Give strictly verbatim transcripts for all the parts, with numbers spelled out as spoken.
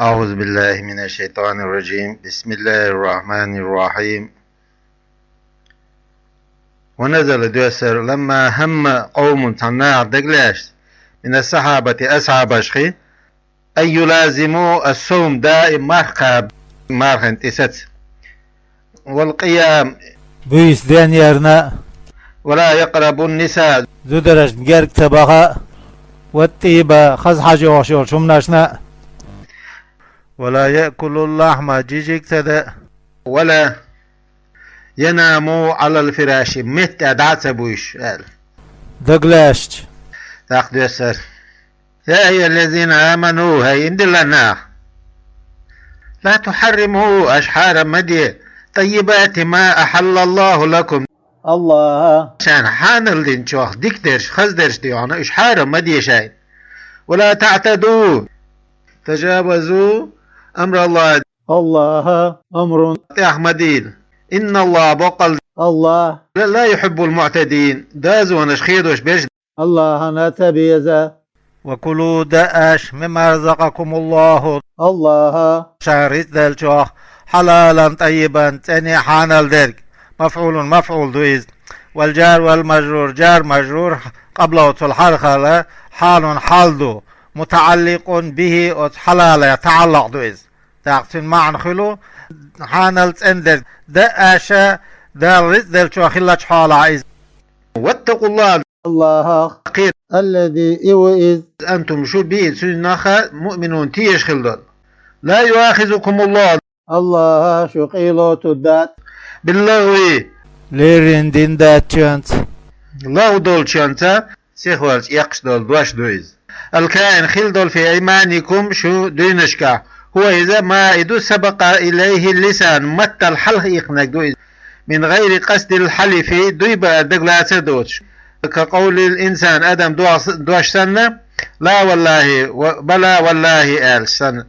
أعوذ بالله من الشيطان الرجيم. بسم الله الرحمن الرحيم. ونزل, доьссар, لما هم قوم, цхьан нахах дагалаьцача, من الصحابة, асхьабашха, أن يلازموا الصوم, даим марха кхаба, марханна тӀе саца. والقيام, буйса денна ярна а, ولا يقربوا النساء, зударашна герга ца баха а, والطيب, хаза хьожа йогӀуш йолча хӀуманашна а, ولا يأكلوا اللحم, жижиг ца даа а, ولا يناموا على الفراش, метта тӀа дӀа а ца буйш, аьлла. Дагалаьцача. ТӀаккха доьссар: يا أيها الذين آمنوا, хӀай иман диллина нах, لا تحرموا, аша хьарам ма де, طيبات ما أحل الله لكم, АллахӀа шоана хьанал динчох дикадерш, хаздерш да йоах, уж хьарам ма де шоана. ولا تعتدوا, تجاوزوا أمر الله, АллахӀа амран тӀех ма дийла. إن الله, боккъал АллахӀ, لا يحب المعتدين, дозанаш хедош берш АллахӀана ца беза. وكلوا, даа аша, مما رزقكم الله, АллахӀа шоана рицкъ деллачох, حلالا طيبا, цӀена а хьанал дерг. مفعول, мафӀул ду иза. والجار والمجرور, جار مجرور, قبله, цул хьалха, حال, хьал ду, متعلق به, оцу хьалалах таӀаллакъ ду иза. ТӀаккха цуьнан маьӀна хуьлу хьанал, цӀена дерг. Даа аша Дала рицкъ деллачох хиллачу хьолахь иза. واتقوا الله, АллахӀах кхера. الذي, и ву иза, أنتم, шу, به, цуьнах, مؤمنون, тешаш хилла долу. لا يؤاخذكم الله, АллахӀа шу къайлоцур дац, باللغو, леррина дина дацчуьнца, лагӀу долчуьнца, сихварца эккхаш долу дош ду иза. الكائن, хилла долу, في أيمانكم, шун дуьйнашкахь. هو, иза, ما, и ду, سبق إليه اللسان, маттал хьалха иккхинарг ду иза. من غير قصد الحلف, дуй баар дагалацар доцуш. كقول الإنسان, адам дош, дош санна, لا والله, ва, بلى والله аьлча санна.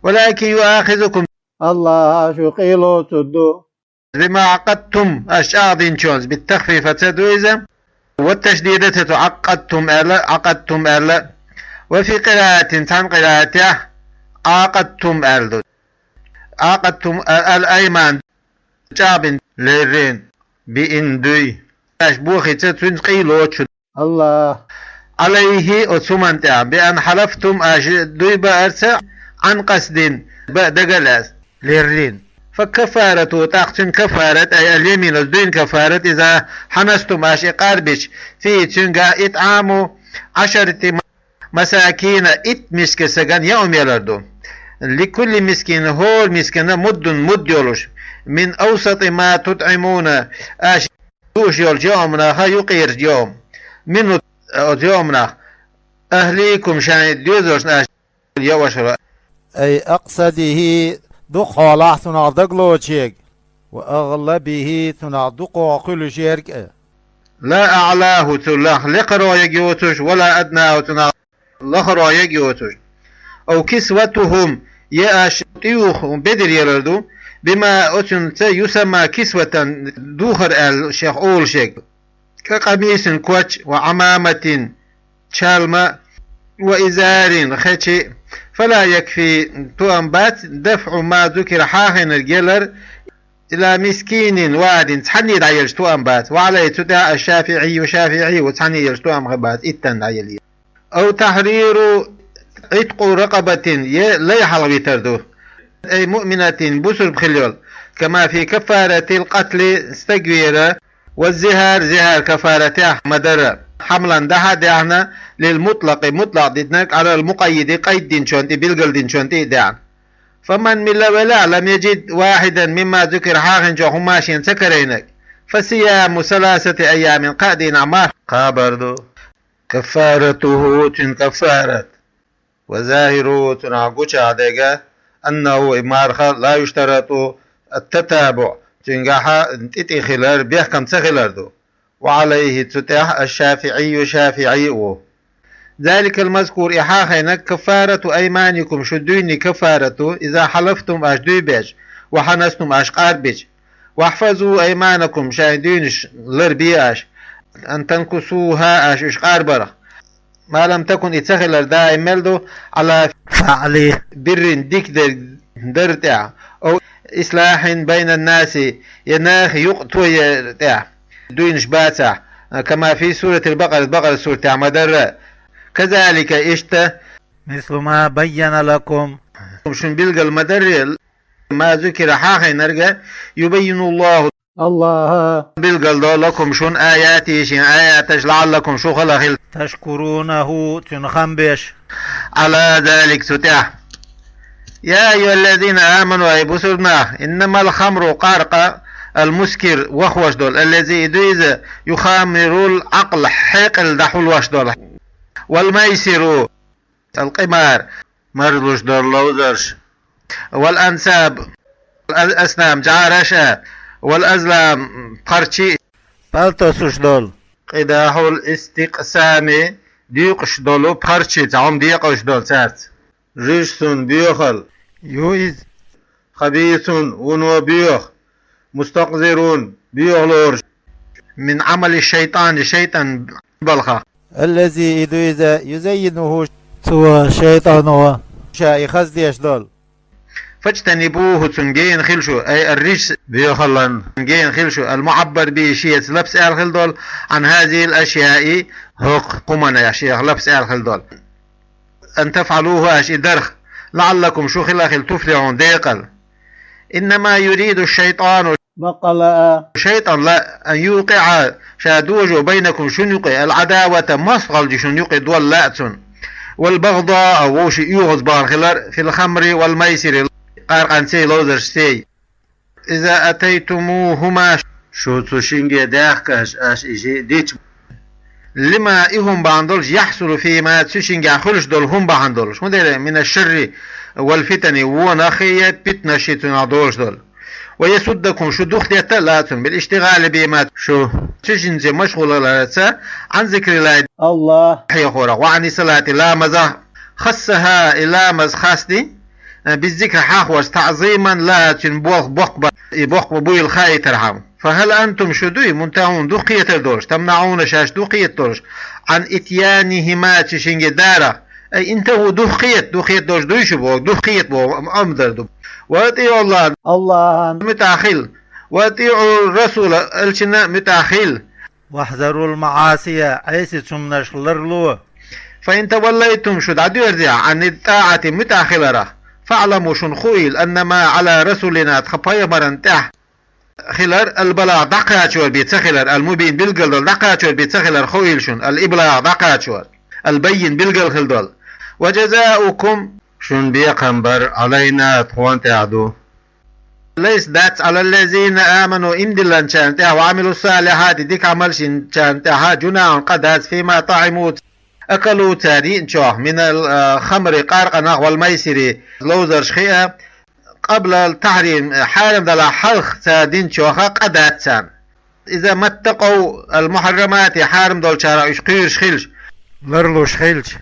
ولكن يؤاخذكم, АллахӀа шу къайлоцур ду, بما عقدتم, аша чӀагӀдинчунца, بالتخفيف, ца ду иза, والتشديد, ца ду, عقدتم аьлла, عقدتم аьлла. وفي قراءة, цхьана къираатехь, عاقدتم аьлла ду. عاقدتم, а, الأيمان, чӀагӀбина, леррина, بإن, дуй. Аша бохийца цуьнца къайлоцуш. АллахӀ, عليه, оцу хӀуманна тӀехь, بأن حلفتم, аша дуй баарца, عن قصد, баа дага а лаьцна, леррина. فكفارته, тӀаккха цуьнан каффарат, أي اليمين, оцу дуйна каффарат, إذا حنثتم, аша и къарбича, فيه, цуьнгахь, إطعام عشرة مساكين, итт мискин стагана яа хӀума ялар ду. لكل مسكين, хӀора мискина, مد, муд йолуш, من أوسط ما تطعمون, аша юуш йолчу яа хӀуманах юкъерчу яа хӀума. منه, оцу яа хӀуманах, أهليكم, шайн доьзалшна аша яа вашара. أي أقصده, дукха хьолахь цунах дагалоцуш ерг, وأغلبه, цунах дукхох хуьлуш ерг а. لا أعلاه, цу лах-, лекхаро ерг йоцуш, ولا أدناه, цунах лахаро ерг йоцуш. أو كسوتهم, я аша тӀеюху бедар ялар ду, بما, оцунца, يسمى كسوة, духар аьлла шех олуш ерг. كقميص, коч, وعمامة, чалма, وإزار, хечи, فلا يكفي, тоам бац, دفع ما ذكر, хьахийнарг ялар, إلى مسكين واحد, цхьанне дӀаелча тоам бац. وعليه, цу тӀехь, الشافعي, шафиӀи ву, цхьанне елча тоам хир бац, иттанна дӀаелира. أو تحرير, عتق رقبة, я лай хьалхавитар ду. أي مؤمنة, бусурба хила йолу. كما في كفارة القتل, стаг вер, والزهار, зихӀар каффаратехь ма-дарра. حملا, дахьа а даьхьна, للمطلق, мутлакъ дитинарг, على المقيد, къайд динчунна тӀе, билгалдинчунна тӀе а даьхьна. فمن, мила велахь, لم يجد واحدا مما ذكر, хьахийнчу хӀуманах шена ца карийнарг, فصيام ثلاثة أيام, кхаа дийнахь марха кхабар ду. كفارته, цуьнан каффарат. وظاهره, цунах гучахь дерг, أنه, и марха, لا يشترط التتابع, цуьнгахь тӀе-тӀе хилар, бехкам ца хилар ду. وعليه, цу тӀехь, الشافعي, шафиӀи а ву. ذلك المذكور, и хьахийнарг, كفارة أيمانكم, шун дуьйний каффарат ду, إذا حلفتم, аша дуй беча, وحنثتم, аша къарбича. واحفظوا أيمانكم, шайн дуьйнаш ларбе аша, أن تنقصوها, аша уьш къарбарх. ما لم تكن и ца хилар دائم мел ду على فعل بر дика дар, дар тӀехь, أو إصلاح بين الناس я нах юкъатояр тӀехь дуйнаш бацахь, كما في سورة البقرة, Бакъара сурат тӀехь ма-дарра. كذلك иштта مثل ما بين لكم шуна билгал ма-дарра, ما ذكر хьахийнарг, يبين الله Аллаха билгал до لكم шуна آياته шен аяташ لعلكم шу хала хила تشكرونه цуьнан хам беш على ذلك цу тӀехь. يا أيها الذين آمنوا أي бусурба нах, إنما الخمر къаркъа المسكر вахош долу الذي и ду иза يخمر العقل хьекъал дӀахьулош долу والميسر القمار марлуш долу ловзарш والأنصاب الأصنام жӀараш а والأزلام пхьарчий палтосуш долу قدح الاستقسام дуьйкъуш долу пхьарчий цхьа хӀума декъалуш долу цаьрца رجس боьхалла ю иза خبيث вуно боьха مستقذر боьхалораш من عمل الشيطان шайтӀан балхах الذي и ду иза يزينه цо шайтӀано ша и хаза деш долу فاجتنبوه цунна гена хила шу أي الرجس боьхаллан гена хила шу المعبر به шеца лапс аьлла хила долу عن هذه الأشياء хӀокху хӀуманех шех лапс аьлла хила долу أن تفعلوه аша и дарх لعلكم шу хила хила تفلحون декъала إنما يريد الشيطان баккъала а шайтӀан ла أن يوقع ша дожо بينكم шуна юкъе العداوة мостагӀалла шуна юкъе долла лаьа цунна والبغضاء вовшийн оьгӀазбахар хилар في الخمر والميسر къаркъанций ловзаршций إذا أتيتموهما шу цу шинге даьхкаш аша и шиъ дича لما и хӀума бахьана долуш يحصل فيهما цу шингехь хуьлуш долу хӀума бахьана долуш хӀун дера من الشر والفتن вонах я питнаш ши цунах долуш долу ويصدكم шу духадетта а лаьа цунна بالاشتغال بهما шу цу шинца машгӀулаларца عن ذكر الله Аллах хьехорах وعن الصلاة ламазах خصها и ламаз хасди بالذكر хьахош تعظيما لها цуьнан болх боккха бан и боккха буйла хаийтархьама فهل أنتم шу дуй منتهون духкхетар долуш تمنعون шаьш духкхета долуш عن إتيانهما цу шинге дарах أي انتهوا духкхета духкхета долуш дуй шу боху духкхета боху амдар ду وأطيعوا الله Аллахана муьтӀахь хила وأطيعوا الرسول элчина муьтӀахь хила واحذروا المعاصي Ӏеси цумнаш ларло فإن توليتم шу дӀадоьрзехь عن الطاعة муьтӀахь хиларах فاعلموا шуна хуийла أنما على رسولنا тхан пайхамаран тӀехь хилар البلاغ дӀакхачор бен ца хилар المبين билггал долу дӀакхачор бен ца хилар хуийла шуна الإبلاغ дӀакхачор البين билггал хила долу وجزاؤكم шуна бекхам бар علينا тхуна тӀехь ду ليس дац على الذين آمنوا иман диллинчарна тӀехь وعملوا الصالحات дика Ӏамал йинчарна тӀехь جناح къа дац فيما طعموا أكلوا цара йиъначохь من الخمر къаркъанах والميسر ловзарш хиъна قبل التحريم хьарам далахь хьалха цара динчохь къа дац царна إذا ما اتقوا المحرمات хьарам долчарах уьш кхоьруш хилча ларлуш хилча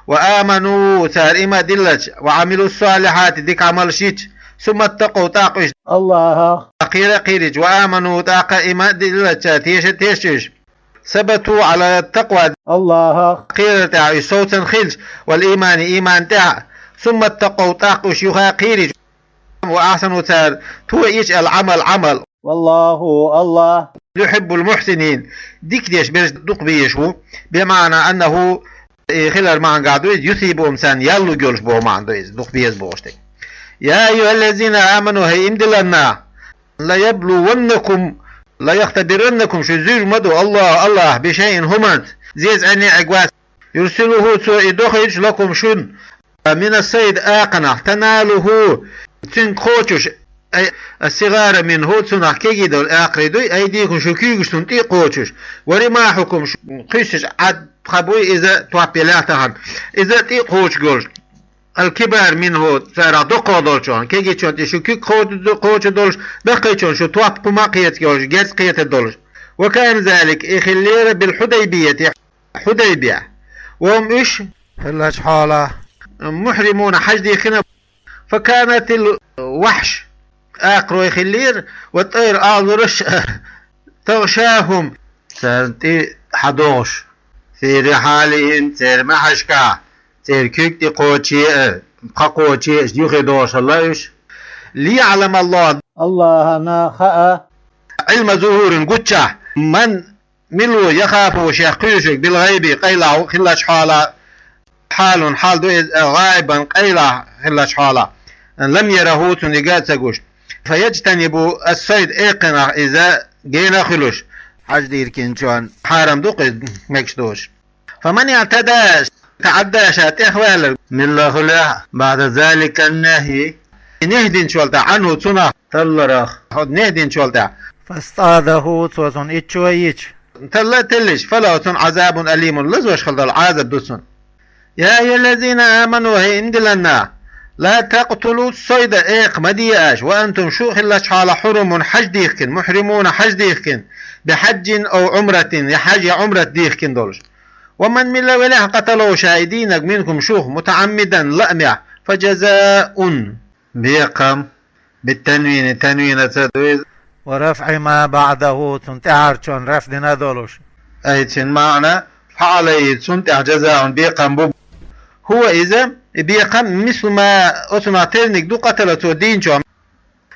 وآمنوا цара иман диллача وعملوا الصالحات дика Ӏамалш йича ثم اتقوا тӀаккха уьш Аллахах кхера а кхийрича وآمنوا тӀаккха иман диллача теша а тешча уьш ثبتوا على التقوى Аллахах кхерар тӀехь уьш совцан хилча والإيمان иман тӀехь ثم اتقوا тӀаккха уьш юха а кхийрича وأحسنوا цара тоъича العمل Ӏамал والله Аллах يحب المحسنين дика деш берш дукха безаш ву بمعنى أنه и хилар маьӀна гахь ду иза يثيبهم царна ял луг йолуш боху маьӀна ду иза дукха беза бохуш дерг يا أيها الذين آمنوا хӀай иман диллинчу нах ليبلونكم ليختبرنكم шу зуьйр ма ду الله Аллах بشيء хӀуманца зеза Ӏенне Ӏегвас يرسله цо и дохуьйтуш لكم шуна من الصيد акханах تناله цуьнга кхочуш أي الصغار منه цунах кегий долу акхарий дуй أيديكم шу куьйгаш цунна тӀе а кхочуш ورماحكم шу кхуьссуш Ӏад пха буй иза топ елахь тахана иза тӀе а кхочуш долуш الكبار منه царах доккхах долчунна кегийчунна тӀе шу куьг кхочу долуш даккхийчунна шу топ кху ма кхета йолуш герз кхетар долуш وكان ذلك и хиллера بالحديبية Хьудайбехь وهم уьш хиллачу хьолахь محرمون хьаждийхкина فكانت الوحش акхарой хиллера والطير агӀзураш تغشاهم царна тӀе хьадогӀуш في رحالهم, церан маьхьашкахь, церан куьг тӀе кхоче а, кхакхоче а, юхе догӀуш хилла уьш. ليعلم الله, Аллахьана хаа, علم ظهور, гучахь, من, мила ву, يخاف, шех кхоьруш верг, بالغيب, къайлахь хиллачу хьолахь, حال, хьал ду иза, غائبا, къайлахь хиллачу хьолахь, لم يره, цунна и ган а ца гуш. فيجتنب الصيد, экханах иза гена а хуьлуш, хьаждийрхинчунна хьарам ду-кх иза мегаш долуш. فمن اعتدى, таӀадда, ша тӀехваьлларг, милла хуьлу, بعد ذلك النهي, и нехь динчул тӀаьхьа, عنه, цунах, талларах, хьо нехь динчул тӀаьхьа, فاصطاده, цо цунна итт шо йича, талла а теллича, فله, цунна, عذاب أليم, лазош хила долу Ӏазаб ду цунна. يا أيها الذين آمنوا, хӀей иман диллина нах, لا تقتلوا الصيد, экха ма де аша, وأنتم, шу хиллачу хьолахь, حرم, хьаждийхкина, محرمون, хьаждийхкина, بحج أو عمرة, я хьаж, я Ӏумрат дийхкина долуш. ومن, милла велахь, قتله, ша и дийнарг, منكم, шух, متعمدا, лаамехь, فجزاء, бекхам, بالتنوين, танвинаца ду иза, ورفع ما بعده, цунна тӀаьхьарчунна рафӀ дина а долуш. أي, цуьнан маьӀна, فعليه, цунна тӀехь, جزاء, бекхам бу. هو, иза, и бекхам, مثل ما, оцунах терниг ду, قتل, цо дийначохь,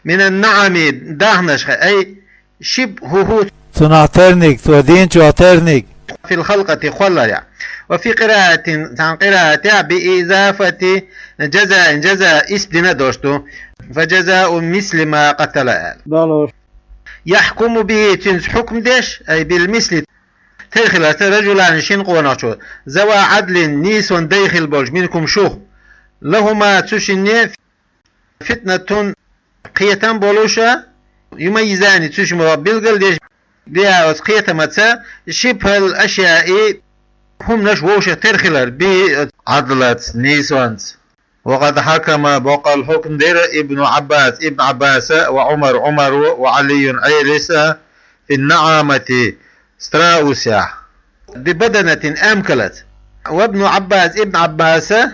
من النعم, дахнашха, أي شبهه, цунах терниг, цо дийначохь терниг, في الخلقة, кхолларехь. وفي قراءة, цхьана къираатехь, بإضافة جزاء, جزاء, исбат дина а долуш ду, فجزاء مثل ما قتل, аьлла. Долуш. يحكم به, цуьнца хьукм деш, أي بالمثل, тера хиларца, رجلان, шина къонахчо, ذوا عدل, нийсонан дай хилла болуш, منكم, шух, لهما, цу шинна, فتنة, кхетам болуша, يميزان, цу шинна билгалдеш, بها, оцу кхетамаца, شبه الأشياء, хӀуманаш вовшах тера хилар, به, عدلة, нийсонца. وقد حكم, боккъал хьукм дира, ابن عباس, Ибн Ӏаббаса, وعمر, Ӏумара, وعلي, Ӏелис, في النعامة, страусехь, ببدنة, амкалаца. وابن عباس, Ибн Ӏаббаса,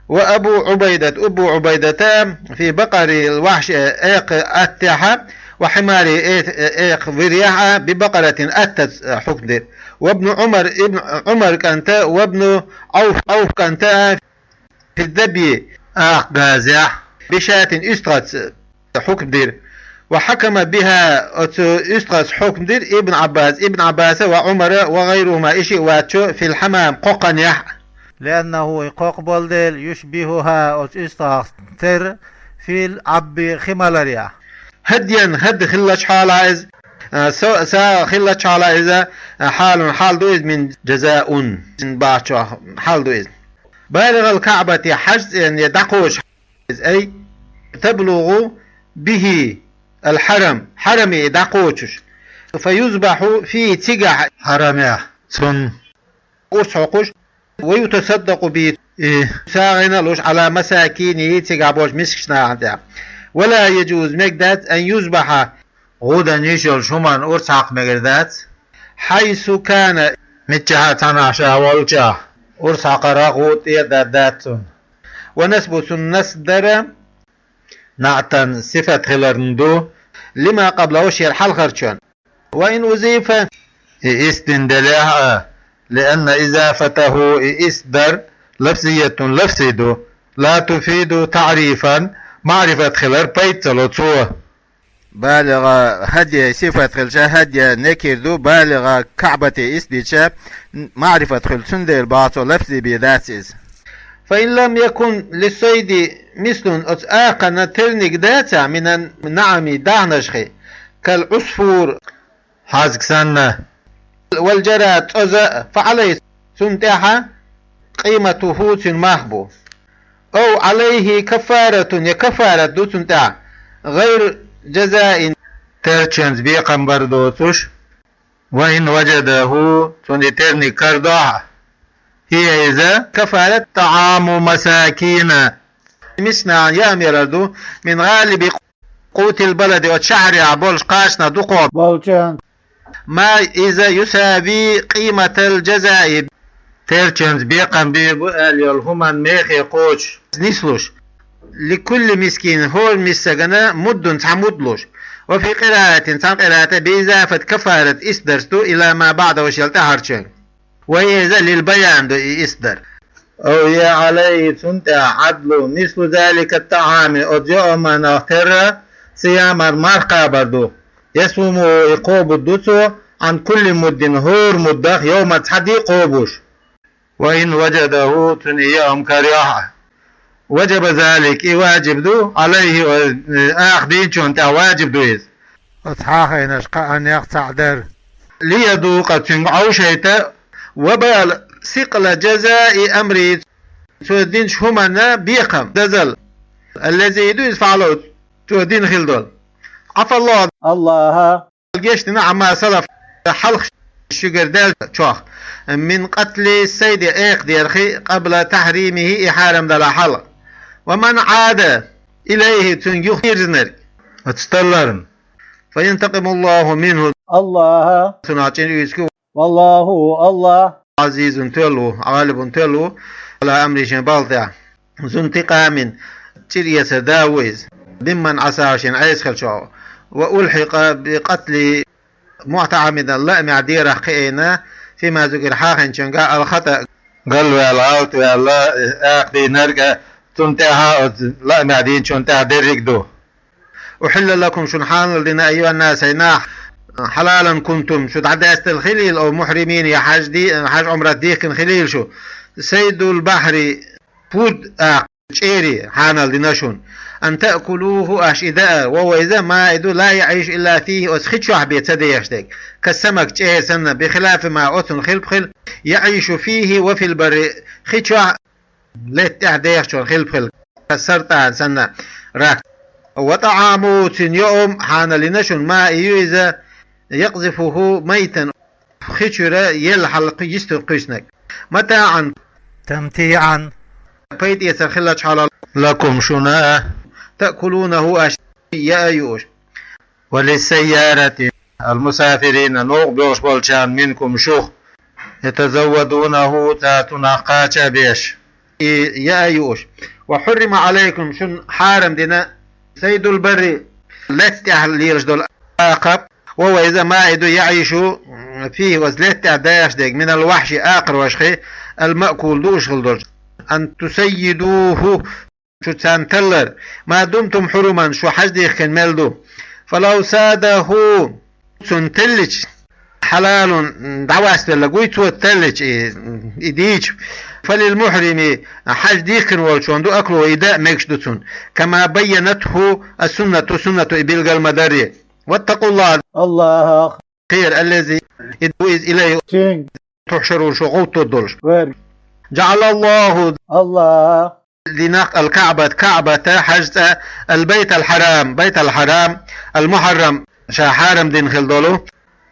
وأبو عبيدة, Абу Ӏубайдата, في بقر الوحش, экха аттехьа, وحماره, э-, экха вирехьа, ببقرة, аттаца хьукм дира. وابن عمر, Ибн Ӏумар кӀанта, وابن عوف, Ӏауф кӀанта, في الذبي, акха газехь, بشاة, уьстагӀаца хьукм дира. وحكم بها, оцу уьстагӀаца хьукм дира Ибн Ӏаббас, Ибн Ӏаббаса, وعمر, وغيرهما, и шиъ вацачо, في الحمام, кхокханехь. لأنه, и кхокха болу дела, يشبهها, оцу уьстагӀах тера, في العب, хи маларехь. هديا, хӀадд хиллачу хьолахь иза, а, со-, сагӀа хиллачу хьолахь иза, а, حال, хьал ду иза, من جزاء, бахча хьал ду иза. بالغ الكعبة, хьаьжцӀенна дӀакхочуш иза, أي تبلغ به الحرم, хьараме дӀакхочуш. فيذبح فيه, цигахь, хьарамехь, цунна урс хьокхуш, ويتصدق به, и сагӀина а луш, على مساكينه, цигахь болчу мискачу нахана тӀехь. ولا يجوز, мегар дац, أن يذبح, гӀуда йиш йолчу хӀуманна урс хьакха мегар дац, حيث كان, миччахьа цхьанхьа ша волчохь, урс хьакхарах гӀуда тӀера дар дац цунна. ونصب, цунна насб дар, نعتا, сифат хиларна ду, لما قبله, шера хьалхарчунна. وإن أضيف, и исбат дина делахь а, لأن إضافته, и исбат дар, لفظية, лафзи ду, لا تفيد تعريفا, маърифат хилар пайда ца ло цо. بالغ هدي, сифат хилча, هدي, некир ду, بالغ كعبة, исбат дича, маърифат хуьлу, цундела боху цо, лафзи бен дац иза. فإن لم يكن للصيد مثل, оцу акханна терниг дацахь, من النعم, дахнашхи, كالعصفور, хьаьжцӀа санна, والجراد, цӀоза, فعليه, цунна тӀехь, قيمته, цуьнан мах бу. أو عليه كفارة, я кафарат ду цунна тӀехь, غير جزاء, терчанца бекхам бар доцуш, وإن وجده, цунна и терниг карадохь а, هي, иза, كفارة طعام مساكين, мискачу нахана яа мелар ду, من غالب قوت البلد, оцу шахьарехь болуш кхачанах дукхох болчарна, ما, иза, يساوي قيمة الجزاء, терчанца бекхам бийр бу аьлла йолу хӀуманна мехе кхочуш, нислуш, لكل مسكين, хӀора мискана مد, цхьа муд луш. وفي قراءة, цхьана къираата, بإضافة كفارة, исбат дарс ду, إلى ما بعده, шел тӀаьхьарчуьнга. Вай иза лил баян ду и исдар. أو يا عليه цун тӀехь عدل مثل ذلك الطعام оцу йоӀаманах терра, صياما марха кхабар ду. يصومه и кхобур ду цо, عن كل مد хӀора муддах йовман цхьа де кхобуш. وإن وجده цуьнан и йоӀам карайохь а. وجب ذلك и важиб ду, عليه акха дийначунна тӀехь важиб ду иза. Оцу хьахийнарш кхаанех цхьаъ дара. ليذوق цуьнга Ӏовшайта, وبال ثقل جزاء أمره цо динчу хӀуманна бекхам, дозалла. الذي ду иза فعله цо дина хилла долу. عفا الله Аллаха гечдина عما سلف хьалха шуьгара даьллачух, من قتل الصيد экха дерхи, قبل تحريمه и хьарам далахь хьалха. ومن عاد إليه цуьнга юха вирзинарг, оцу талларна, فينتقم الله منه Аллаха цунах чӀир уьйцур ву. والله Аллах عزيز тоьлла ву, غالب тоьлла ву, على أمره шен балха тӀехь. ذو انتقام чӀир эцар да ву иза. ممن عصاه шена Ӏеса хиллачохь. وألحق بقتله متعمدا лаамехь дерах кхиийна, فيما ذكر хьахийнчуьнгахь الخطأ галваьлла, гӀалатваьлла, акха дийнарг а, цунна тӀехь а, оцу лаамехь дийначунна тӀехь дерриг а ду. أحل لكم шуна хьанал дина, أيها الناس хӀай нах, حلالا كنتم шу дӀадаьстина хилийла, أو محرمين я хьаж ди-, хьаж Ӏумрат дихкина хилийла шу, صيد البحر пурд акха чӀери хьанал дина шуна, أن تأكلوه аш и даа, وهو иза ما и ду, لا يعيش إلا فيه оцу хи чохь бен ца дехаш дерг, كالسمك чӀера санна, بخلاف ما оцунна хилба хила, يعيش فيه وفي البر хи чохь летта тӀехь дехачунна хилба хила, كالسرطان санна, рак. وطعامه цуьнан йоӀам хьанал йина шуна, ما и ю иза, يقذفه ميتا хи чуьра елла хьалха йистехь кхуьйсинарг. متاعا تمتيعا пайда эцар хиллачу хьолахь, لكم шуна, تأكلونه аш яа юуш. وللسيارة المسافرين новкъа боьлхуш болчарна, منكم шух, يتزودونه цара цунах кхача а беш, и яа юуш. وحرم عليكم шуна хьарам дина, صيد البر летта тӀехь лелаш долу акха, وهو иза ما и ду, يعيش فيه оцу летта тӀехь дехаш дерг, من الوحش акхарошхий, المأكول дууш хила долчу. أن تصيدوه шу царна таллар, ما دمتم حرما шу хьаж дихкина мел ду. فلو صاده цунна теллича, حلال дӀаваставелла гуй цо теллича и, и дийча, فللمحرم хьаж дихкина волчунна ду, أكله и даа мегаш ду цунна, كما بينته السنة суннато и билгал ма-дарра. واتقوا الله Аллаха кхера, الذي и ду иза, إليه цуьнга تحشرون шу гӀовттор долуш. جعل الله Аллаха дина الكعبة КаӀбата, хьаж цӀа, البيت الحرام Байтал-Хьарам, المحرم ша хьарам дина хила долу,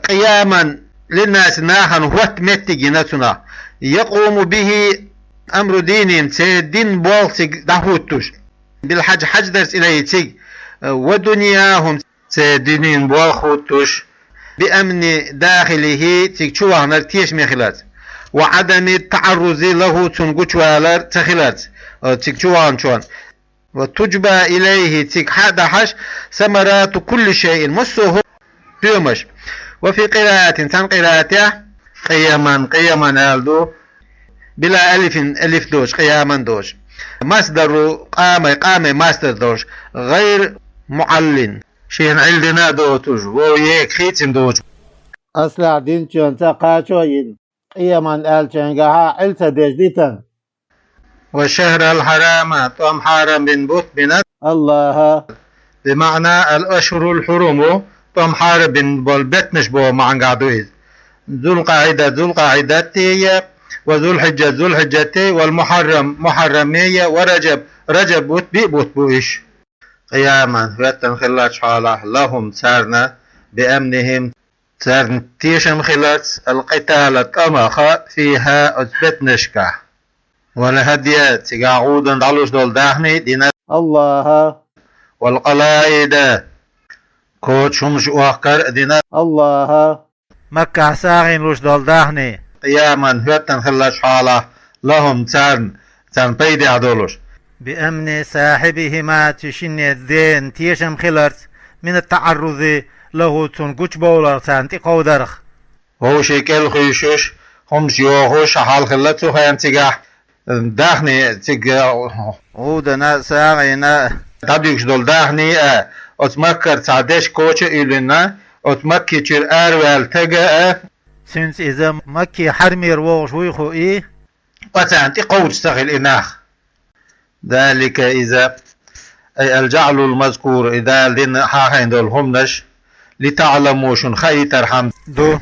قياما للناس нахана хӀотта меттиг йина цунах, يقوم به أمر دينهم церан динан болх цига дӀахӀуттуш, بالحج хьаж дарца, إليه цига, ودنياهم церан динан болх хӀуттуш, بأمن داخله цига чувахнарг тешаме хиларца, وعدم التعرض له цунна гучувалар ца хиларца, цига чувахначунна, وتجبى إليه цига хьа а дахьаш, ثمرات كل شيء массо а хӀу-, тоьмаш. وفي قراءة цхьана къираатехь, قيما قيما аьлла ду, بلا ألف алиф доцуш, قياما доцуш. مصدر قام къаман мастар доцуш, غير معلٍ шена Ӏилла дина а доцуш, вов е хийцина доцуш. Аслахь динчуьнца кхачо а йина, قيما аьллачуьнгахьа Ӏилла ца деш дитина. والشهر الحرام тӀом хьарам бина бутт бина Аллаха. بمعنى الأشهر الحرم тӀом хьарам бина болу беттанаш боху маьӀнехь ду иза. ذو القعدة Зулкъаъидате а, وذو الحجة Зулхьиджате а, والمحرم Мухьарраме а, ورجب Раджаб бутт, биъ бутт бу уьш. قياما хӀоьттина хиллачу хьолахь, لهم царна, بأمنهم царна тешам хиларца, القتال тӀамах فيها оцу беттанашкахь. والهدي цигахь гӀуда дӀалуш долу дахни дина Аллаха. والقلائد коча хӀумаш охкар а дина Аллаха. Маккахь сагӀина луш долу дахни. قياما хӀоьттина хиллачу хьолахь, لهم царна, царна пайдехь долуш. بأمن صاحبهما цу шинне дена тешам хиларца, من التعرض له цунна гучубовларх, царна тӀекховдарх. Вовшийн кӀел хуьйшуш, хӀумаш йохуш хьалхилла цу хенна цигахь, даьхни цига, гӀудана а, сагӀина а, дӀадуьгуш долу даьхни а, оцу Маккара цхьа дешан коча а уьллина, оцу Макки чуьра араваьлла тага а, цуьнца иза Макки хьарамера вогӀуш вуй хуий, оцарна тӀе кховдуш ца хилла и нах. ذلك иза, أي الجعل المذكور, и Дала дина хьахийна долу хӀуманаш, لتعلموا шуна хаийтархьама ду,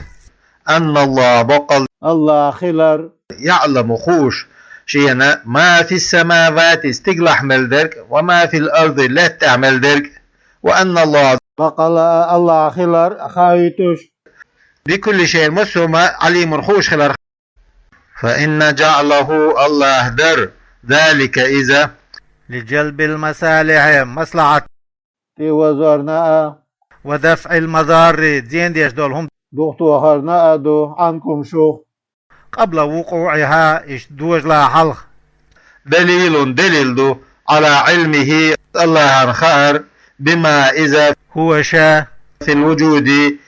أن الله бакъал, АллахӀ хилар, يعلم хууш шена, ما في السماوات стигалахь мел дерг, وما في الأرض лаьттахь мел дерг, وأن الله бакъал а АллахӀ хилар хаийтуш, بكل شيء массо а хӀуманна عليم хууш хилар. فإن جعله АллахӀ дар, ذلك иза, لجلب المصالح маслахьат тӀе вазорна а, ودفع المضار зен деш долу хӀума духатохарна а ду, عنكم шух, قبل وقوعها иштта дожалахь хьалха. دليل делил ду, على علمه АллахӀан хаар, بما иза, هو ша, في الوجود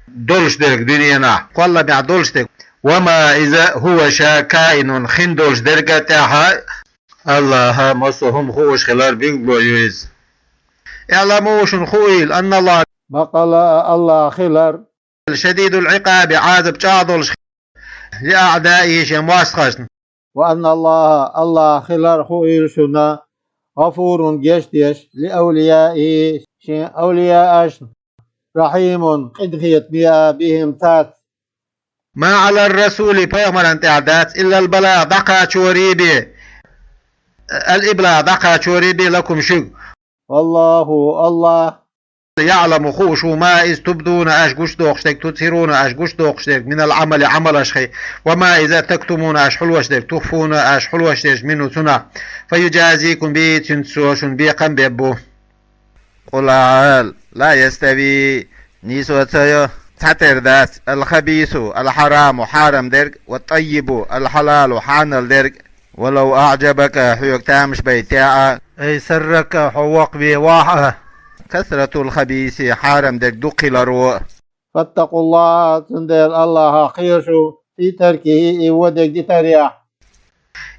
долуш дерг дуьненахь, кхолламехь долуш дерг, وما иза, هو ша, كائن хин долуш дерг а тӀехь а АллахӀа массо а хӀума хууш хилар билгало ю иза. اعلموا шуна хуийла, أن الله бакъал а АллахӀ хилар, شديد العقاب Ӏазап чӀагӀдолуш لأعدائه шен мостагӀашна. وأن الله АллахӀ хилар хуийла шуна, غفور гечдеш, لأوليائه шен авлияашна, رحيم къинхетаме а بهم цаьрца. ما على الرسول пайхамарна тӀехь дац إلا البلاغ дӀакхачоре бен, الإبلاغ дӀакхачоре бен لكم шуьга. والله АллахӀ يعلم хууш ву ما иза تبدون аш гучудохуш дерг, تظهرون аш гучудохуш дерг من العمل Ӏамалашхий, وما иза تكتمون аш хьулвеш дерг, تخفون аш хьулвеш дерг منه цунах. فيجازيكم به цуьнца цо шуна бекхам беш бу. قل ала, لا يستوي нийсо ца йо, цхьатера дац, الخبيث الحرام хьарам дерг, والطيب الحلال хьанал дерг, ولو أعجبك хьоьга тамаш байтехь а, أي سرك хьо воккхаве вахь а, كثرة الخبيث хьарам дерг дукха хиларо. فاتقوا الله цундела АллахӀах кхера шу, في تركه и вон дерг дитарехь.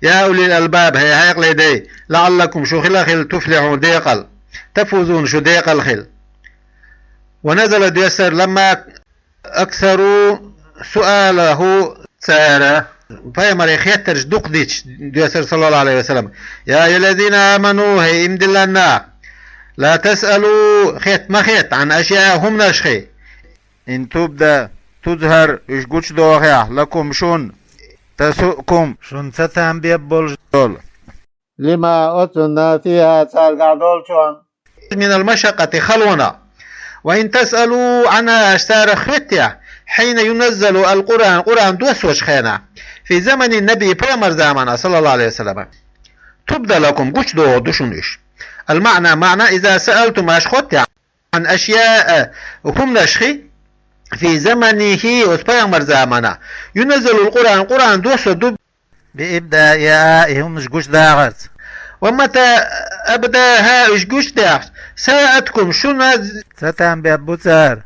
يا أولي الألباب хӀей хьекъале дай, لعلكم шу хила хила تفلحون декъала, تفوزون шу декъала хила. ونزل доьссар لما أكثروا سؤاله цара пайхамаре хеттарш дукха дича доьссар صلى الله عليه وسلم. يا أيها الذين آمنوا хӀей иман диллина нах, لا تسألوا хетта ма хетта عن أشياء хӀуманашхий, إن تبد تظهر уьш гучудохехь لكم шуна, تسؤكم шуна цатам беш болуш долу. لما оцунна فيها цаьргахь долчунна من المشقة халонах. وإن تسألوا عنها аш царах хеттехь, حين ينزل القرآن Къуръан доссочу хенахь, في زمن النبي пайхамар заманахь صلى الله عليه وسلم, تبد لكم гучудохур ду шуна уьш. المعنى маьӀна إذا سألتم аш хоттехь عن أشياء хӀуманашхий في زمنه оцу пайхамар заманахь ينزل القرآن Къуръан доссо ду بإبدائها и хӀуманаш гучудахарца. ومتى أبداها уьш гучудаьхча ساءتكم шуна цатам беш бу цара.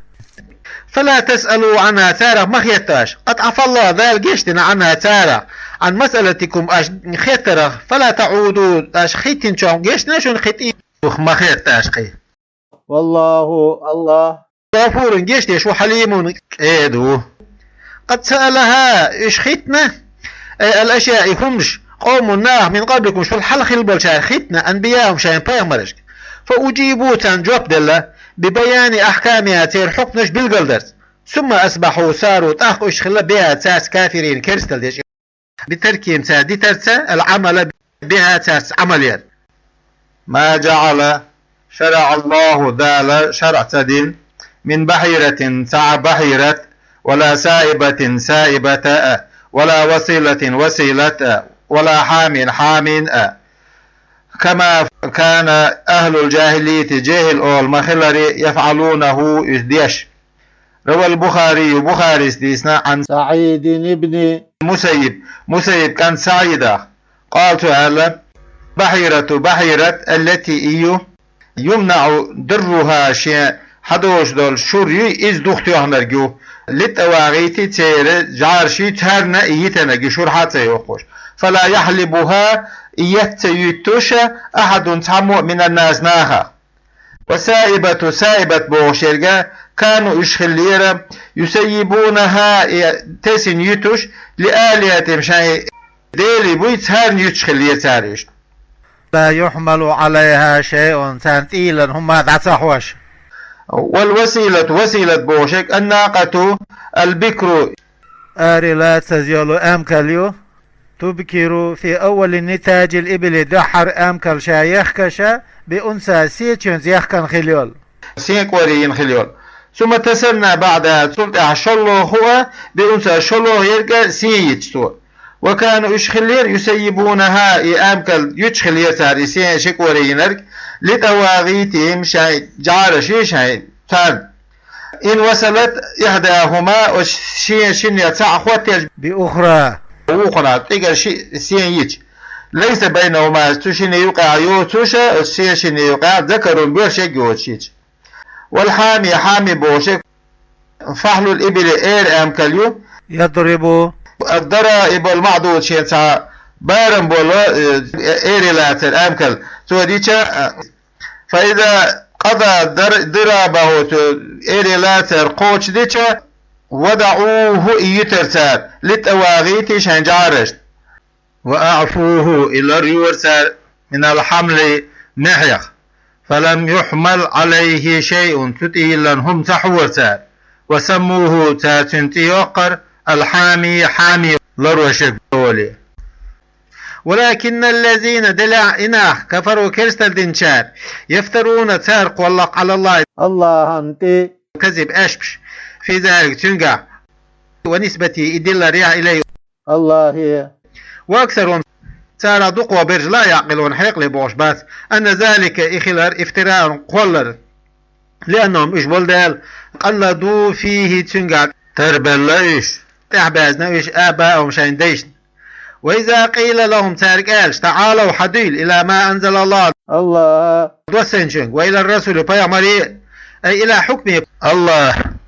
فلا تسألوا عنها царах ма хетта аш. قد عفا الله Дала гечдина عنها царах, عن مسألتكم аш хеттарах, فلا تعودوا аш хӀиттинчохь гечдина шуна хӀитта, ма хетта аш кхин. والله АллахӀ غفور гечдеш ву, حليم кӀеда ву. قد سألها уьш хӀиттина, أي الأشياء и хӀуманаш, قوم нах من قبلكم шул хьалха хилла болчара хӀиттина أنبياءهم шайн пайхамаршка. فأجيبوا царна жоп делла, ببيان أحكامها церан хьукмаш билгалдарца. ثم أصبحوا цара тӀаккха уьш хилла بها цаьрца كافرين керсталла деш. بتركهم цара дитарца العمل بها цаьрца Ӏамал яр. ما جعل شرع الله Дала шарӀ ца дина من بحيرة цхьа بحيرة ولا سائبة سائبة ولا وصيلة وصيلة ولا حام حام كما كان أهل الجاهلية جاهل أول ما خلري يفعلونه уьш деш. روى البخاري Бухарис дийцина عن سعيد بن المسيب Мусаййиб кӀант СаӀидах. قال цо аьлла: بحيرة بحيرة التي и ю يمنع درها шен хьадолуш долу шура юй, иза духатоьхнарг ю. للطواغيت, церан жӀараш ю, царна и йитанарг, и шура хьа ца йохуш. فلا يحلبها, и етт ца юьттуш, أحد, цхьаммо, من الناس, нахах. والسائبة, саибат бохуш ерг, كانوا, уьш хиллера, يسيبونها, и тесина юьтуш, لآلهتهم, шайн делий буй, царна юьтуш хиллера цара уьш. لا يحمل عليها شيء, царна тӀейиллина хӀума дӀа ца хьош. والوسيلة, василат бохуш ерг, الناقة البكر, ари лацаза йолу амкал ю, تبكر في أول نتاج الإبل, дуьххьара амкал ша ехкаш, بأنثى, сечуьнца ехкана хила йолу. Сен кӀорийна хила йолу. ثم تثنى بعدها, цул тӀаьхьа шолгӀа хуу, بأنثى, шолгӀа ерг сен йитча цо. وكانوا, уьш хиллера, يسيبونها, и амкал юьтуш хиллера цара, и сен ши кӀорийнарг, لطواغيتهم, шайн жӀараш ю шайн, царна. إن وصلت إحداهما, оцу шен шиннех цхьаъ хӀоттаелча, بأخرى, вукхунах, цигара ши сен йича. ليس بينهما, цу шинна юкъахь йоцуш, оцу шен шинна юкъахь, ذكر, бераш ерг йоцуш йича. والحامي, хьами бохуш ерг, فحل الإبل, эра амкал ю. يضرب الضرائب المعدودة, шен цхьа барам болу, э, эри лацар амкал. Цо дича, э, فإذا قضى ضر-, ضرابه, цо эри лацар кхочушдича, وضعوه, и юьтура цара, للطواغيت, шайн жӀарашна. وأعفوه, и лар юра цара, من الحمل, мехьех. فلم يحمل عليه شيء, цу тӀе йиллина хӀума ца хьора цара. وسموه, цара цуьнан цӀе йоккхура, الحامي, хьами, ларъеш ерг олий. ولكن الذين, делахь и нах, كفروا, керсталла динчара, يفترون, цара кхоллакх, على الله, АллахӀан тӀе, الكذب, аьшпаш, في ذلك, цуьнгахь, ونسبته, и дилларехь, إليه, АллахӀе. وأكثرهم, царах дукхахберш, لا يعقلون, хьекъале бохуш бац, أن ذلك, и хилар, افتراء, кхоллар, لأنهم, уьш болу дела, قلدوا فيه, цуьнгахь тарбелла уьш, тӀаьхьабаьзна уьш, آباءهم, шайн дайшна. وإذا قيل لهم, цаьрга аьлча, تعالوا, хьадуьйла, إلى ما أنزل الله, АллахӀа доссийначуьнга, وإلى الرسول, пайхамаре, أي إلى حكمه, АллахӀан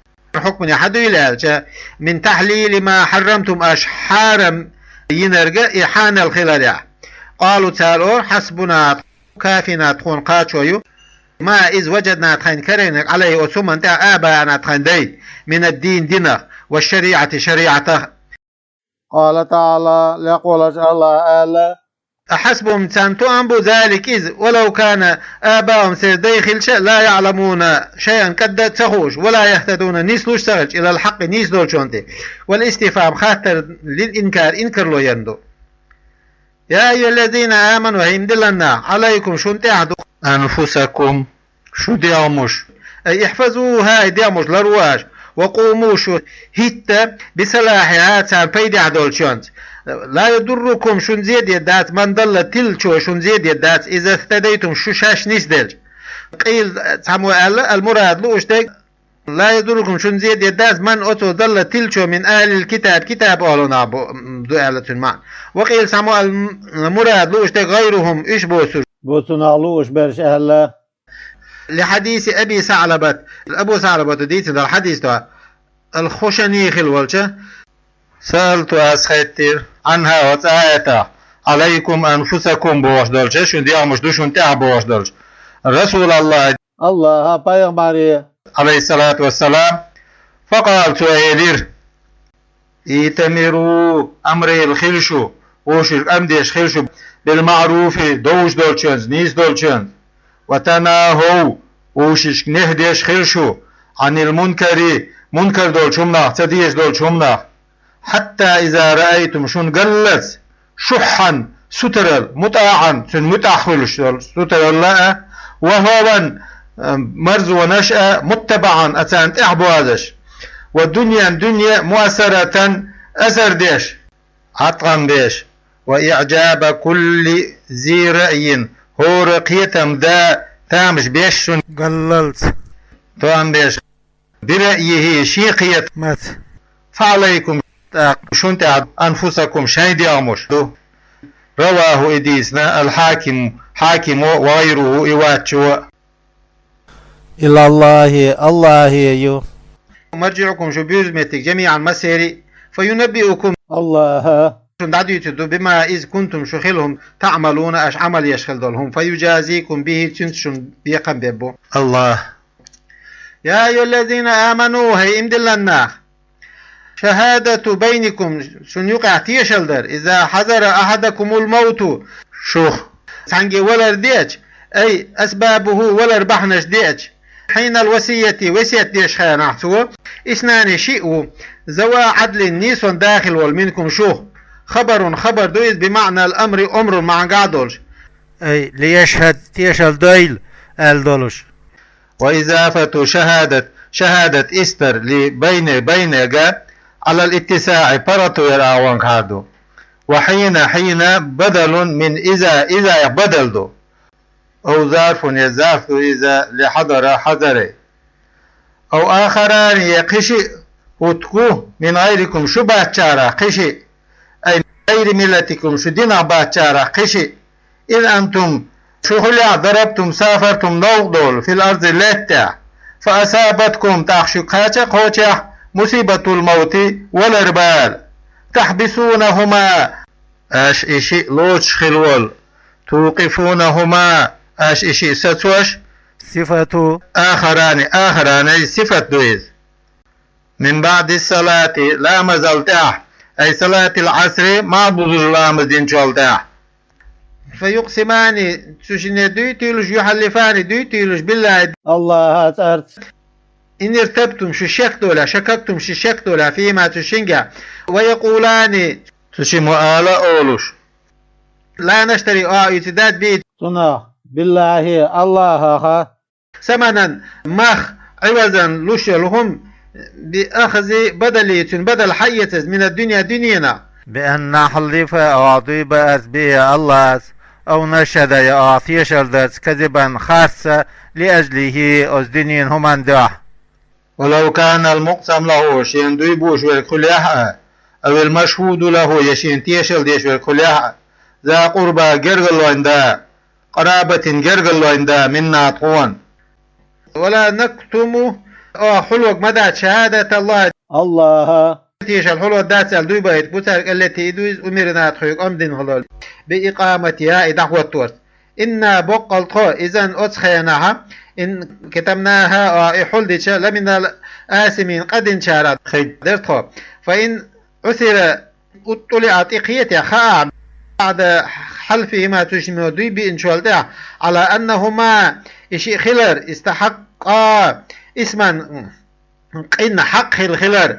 хьукмане хьадуьйла аьлча, من تحليل ما حرمتم, аша хьарам йинарг и хьанал хиларехь. قالوا, цара олу, حسبنا, кафина, тхуна кхачо ю, ما, иза, وجدنا, тхайна карийнарг, عليه, оцу хӀуманна тӀехь, آباءنا, тхайн дай, من الدين, динах, والشريعة, шариӀатах. قال تعالى, лекха волчу АллахӀа аьлла: أحسبهم, царна тоам бу, ذلك, иза, ولو كان آباؤهم, церан дай хилча, لا يعلمون شيئا, кӀадда а ца хууш, ولا يهتدون, нислуш а ца хилча, إلى الحق, нийса долчунна тӀе. والاستفهام, хаттар, للإنكار, инкарло ярна ду. يا أيها الذين آمنوا, хӀай иман диллина нах, عليكم, шуна тӀехь ду, أنفسكم, шун дегӀмаш. أي احفظوها, и дегӀмаш ларво аша. وقوموا, шу хӀитта, بصلاحها, царна пайдехь долчунца. لا يضركم, шуна зе дер дац, من ضل, тиллачо шуна зе дер дац, إذا اهتديتم, шу шаьш нисделча. قيل, цхьаммо аьлла, المراد, лууш дерг, لا يضركم, шуна зе дер дац, من, оцо, ضل, тиллачо, من أهل الكتاب, китаб охьлунах бу, ду аьлла цуьнан маьӀна. وقيل, цхьаммо аьлла, المراد, лууш дерг, غيرهم, уьш боцурш. Бу цунах лууш берш аьлла. لحديث أبي ثعلبة, Абу СаӀлабата дийцина долу хьадис ду, ал-Хушани хилла волчу. سألت, ас хеттира, عنها, оцу аятах, عليكم أنفسكم бохуш долчу, шун дегӀмаш ду шуна тӀехь бохуш долчу, رسول الله, АллахӀан пайхамаре, عليه الصلاة والسلام, فقال, цо элира: ائتمروا, амрийла хила шу, вовшашка ам деш хила шу, بالمعروف, довш долчуьнца, нийса долчуьнца, وتناهوا, вовшашка нехь деш хила шу, عن المنكر, мункар долчу хӀуманах, ца дезаш долчу хӀуманах. حتى إذا رأيتم, шуна галлалц, شحا, сутаралла, مطاعا, цуьнан муьтӀахь хуьлуш долу сутаралла а, وهوى, марзонаш а, متبعا, а, царна тӀаьхьабозуш, ودنيا, дуьне, مؤثرة, асар деш, Ӏаткъам беш, وإعجاب كل ذي رأي, хӀора кхетам да тамаш беш шуна галлалц, тоам беш, برأيه, шен кхетамца, فعليكم, тӀаккха шуна тӀехь, أنفسكم, шайн дегӀмаш ду. رواه, и дийцина, الحاكم, Хьакимо, وغيره, и вацчо а. إلى الله, АллахӀе ю. مرجعكم шу буьрзу меттиг جميعا массери а فينبئكم Аллаха шуна дӀадуьйцур ду بما из كنتم шу хилла хӀума تعملون аша Ӏамал еш хилла долу хӀума فيجازيكم به цуьнца шуна бекхам беббу Аллах. يا أيها الذين آمنوا хӀей иман диллина нах شهادة بينكم шуна юкъахь тешалла дар إذا حضر أحدكم الموت шух цхьаьнгге валар деача أي أسبابه валар бахьанаш деача حين الوصية весет деш хенахь цо اثنان шиъ ву ذوا عدل нийсонан дахийла волу منكم шух خبر хабар ду иза بمعنى الأمر омран маьӀнехь долуш أي ليشهد тешалла дойла аьлла долуш. وإضافة شهادة шахӀадат истар لبين байнега على الاتساع паргӀато яр агӀонгахьар ду وحين حين بدل من إذا إذا бадал ду أو ظرف я зарф ду иза لحضر حضر أو آخران я кхин шиъ хӀутту من غيركم шу бацчарах кхин шиъ أي من غير ملتكم шу динах бацчарах кхин шиъ إذ أنتم шу хилахь ضربتم سافرتم новкъа долу في الأرض лаьттахь فأصابتكم тӀаккха шуьга кхача а кхочехь مصيبة الموت валар бала تحبسونهما аша и шиъ лоцуш хилла волу توقفونهما аша и шиъ сацош صفة آخران آخران сифат ду иза من بعد الصلاة ламазал тӀаьхьа أي صلاة العصر малхбузерчу ламаз динчул тӀаьхьа فيقسمان цу шинне дуй туьйлуш يحلفان дуй туьйлуш بالله Аллаха цӀарца إن ارتبتم шу шек долехь شككتم шу шек долехь فيهما цу шинга ويقولان цу шиммо ала а олуш لا نشتري оха уьцу дац به цунах بالله Аллахах ثمنا мах عوضا луш йолу хӀума بأخذ بدله цуьнан бадал хьаэцаза من الدنيا дуьненах بأن نحلف оха дуй баьрца به Аллаца أو نشهد я оха тешалла дарца كذبا харцца لأجله оцу дуьненан хӀуманна дуьхьа ولو كان المقسم له шена дуй бууш верг хилахь а أو المشهود له я шена тешалла деш верг хилахь а ذا قربى гергарлойн да قرابة гергарлойн да منا тхуна ولا نكتم оха хьулваг ма дац شهادة الله Аллаха тешалла хьулвар дац аьлла дуй баийта бу цаьрга التي и ду иза أمرنا тхоьга омра дина хилла بإقامتها и дӀахӀоттарца إنا боккъал тхо إذا оцу хенахь إن كتمناها оха и хьулдича لمن الآثمين къа динчарах хир дара тхо فإن عثر уттули а тӀекхетехь хаахь بعد حلفهما цу шиммо дуй биъначул тӀаьхьа على أنهما и шиъ хилар استحقا إثما къинна хьакъ хилла хилар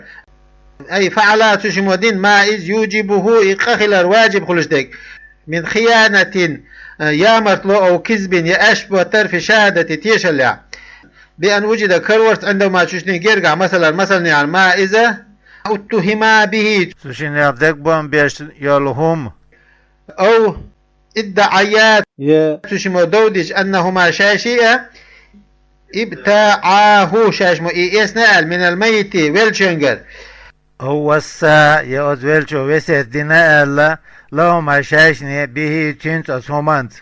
أي فعلا цу шиммо дина ما иза يوجبه и къа хилар важиб хуьлуш дерг من خيانة ямартло أو كذب я аьшпа طرف شهادة тешаллехь بأن وجد карорца عندهما цу шинна гергахь масалан масалнехь ما иза اتهما به цу шиннех дегабан беш йолу хӀума أو ادعيا е цу шиммо дов дича أنهما шаьш шиъ а ابتاعاه шаьш мо и эцна аьлла من الميت веллачуьнгара أو وصى е оцу веллачо весет дина аьлла لهما шайшна به цуьнца оцу хӀуманца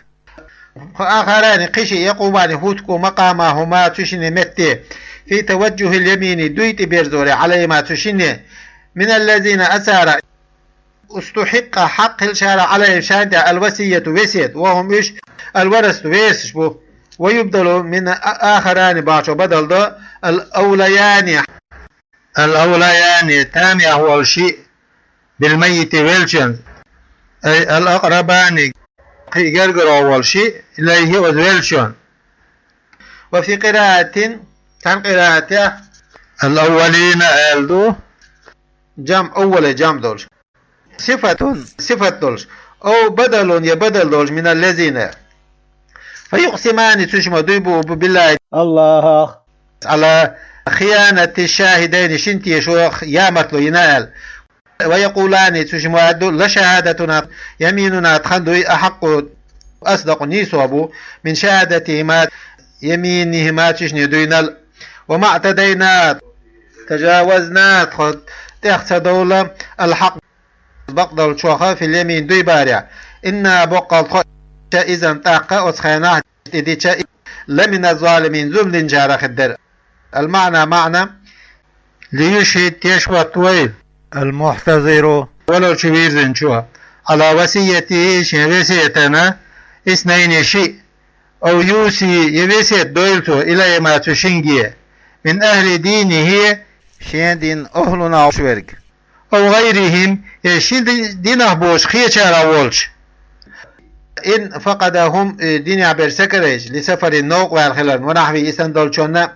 آخران кхин шиъ يقومان хӀуттуш مقامهما цу шинне метте في توجه اليمين дуй тӀеберзоре عليهما цу шинне من الذين أثار استحق хьакъ хилчара عليهم шайна тӀехь الوصية весет وهم уьш الورثة верасаш бу ويبدل من آخران бохучо бадал до الأوليان الأوليان тамехь волу шиъ بالميت веллачуьнца أي الأقربان кхин гергара волу шиъ إليه оцу веллачунна وفي قراءة цхьана къираатехь الأولين аьлла ду جمع أول جمع долуш صفة сифат долуш أو بدل я бадал долуш من الذين فيقسمان цу шиммо дуй буу бу بالله Аллахах على خيانة الشاهدين шина тешо ямартло йина аьлла ويقولان цу шиммо аьлла ду لشهادتنا يميننا тхан дуй أحق أصدق нийсо бу من شهادتهما يمينهما цу шинне дуйнал وما اعتدينا تجاوزنا тхо тӀех ца довла الحق бакъдолчух في اليمين дуй барехь إنا боккъал тхо إذا тӀаккха оцу хенахь тӀедича لمن الظالمين зулам динчарах хир дара المعنى маьӀна ليشهد, теш хӀоттавойла, المحتضر, валар чу вирзинчо, على وصيته, шен весетана, اثنين, шиъ, أو يوصي, е весет дойла цо, إليهما, цу шинге, من أهل دينه, шен дина охӀлунах верг, أو غيرهم, е шин ди-, динах боцуш кхечарах волчу. إن فقدهم, э, динехь берш сакарайча, لسفر, новкъа ваьлла хиларна, ونحوه, и санна долчунна.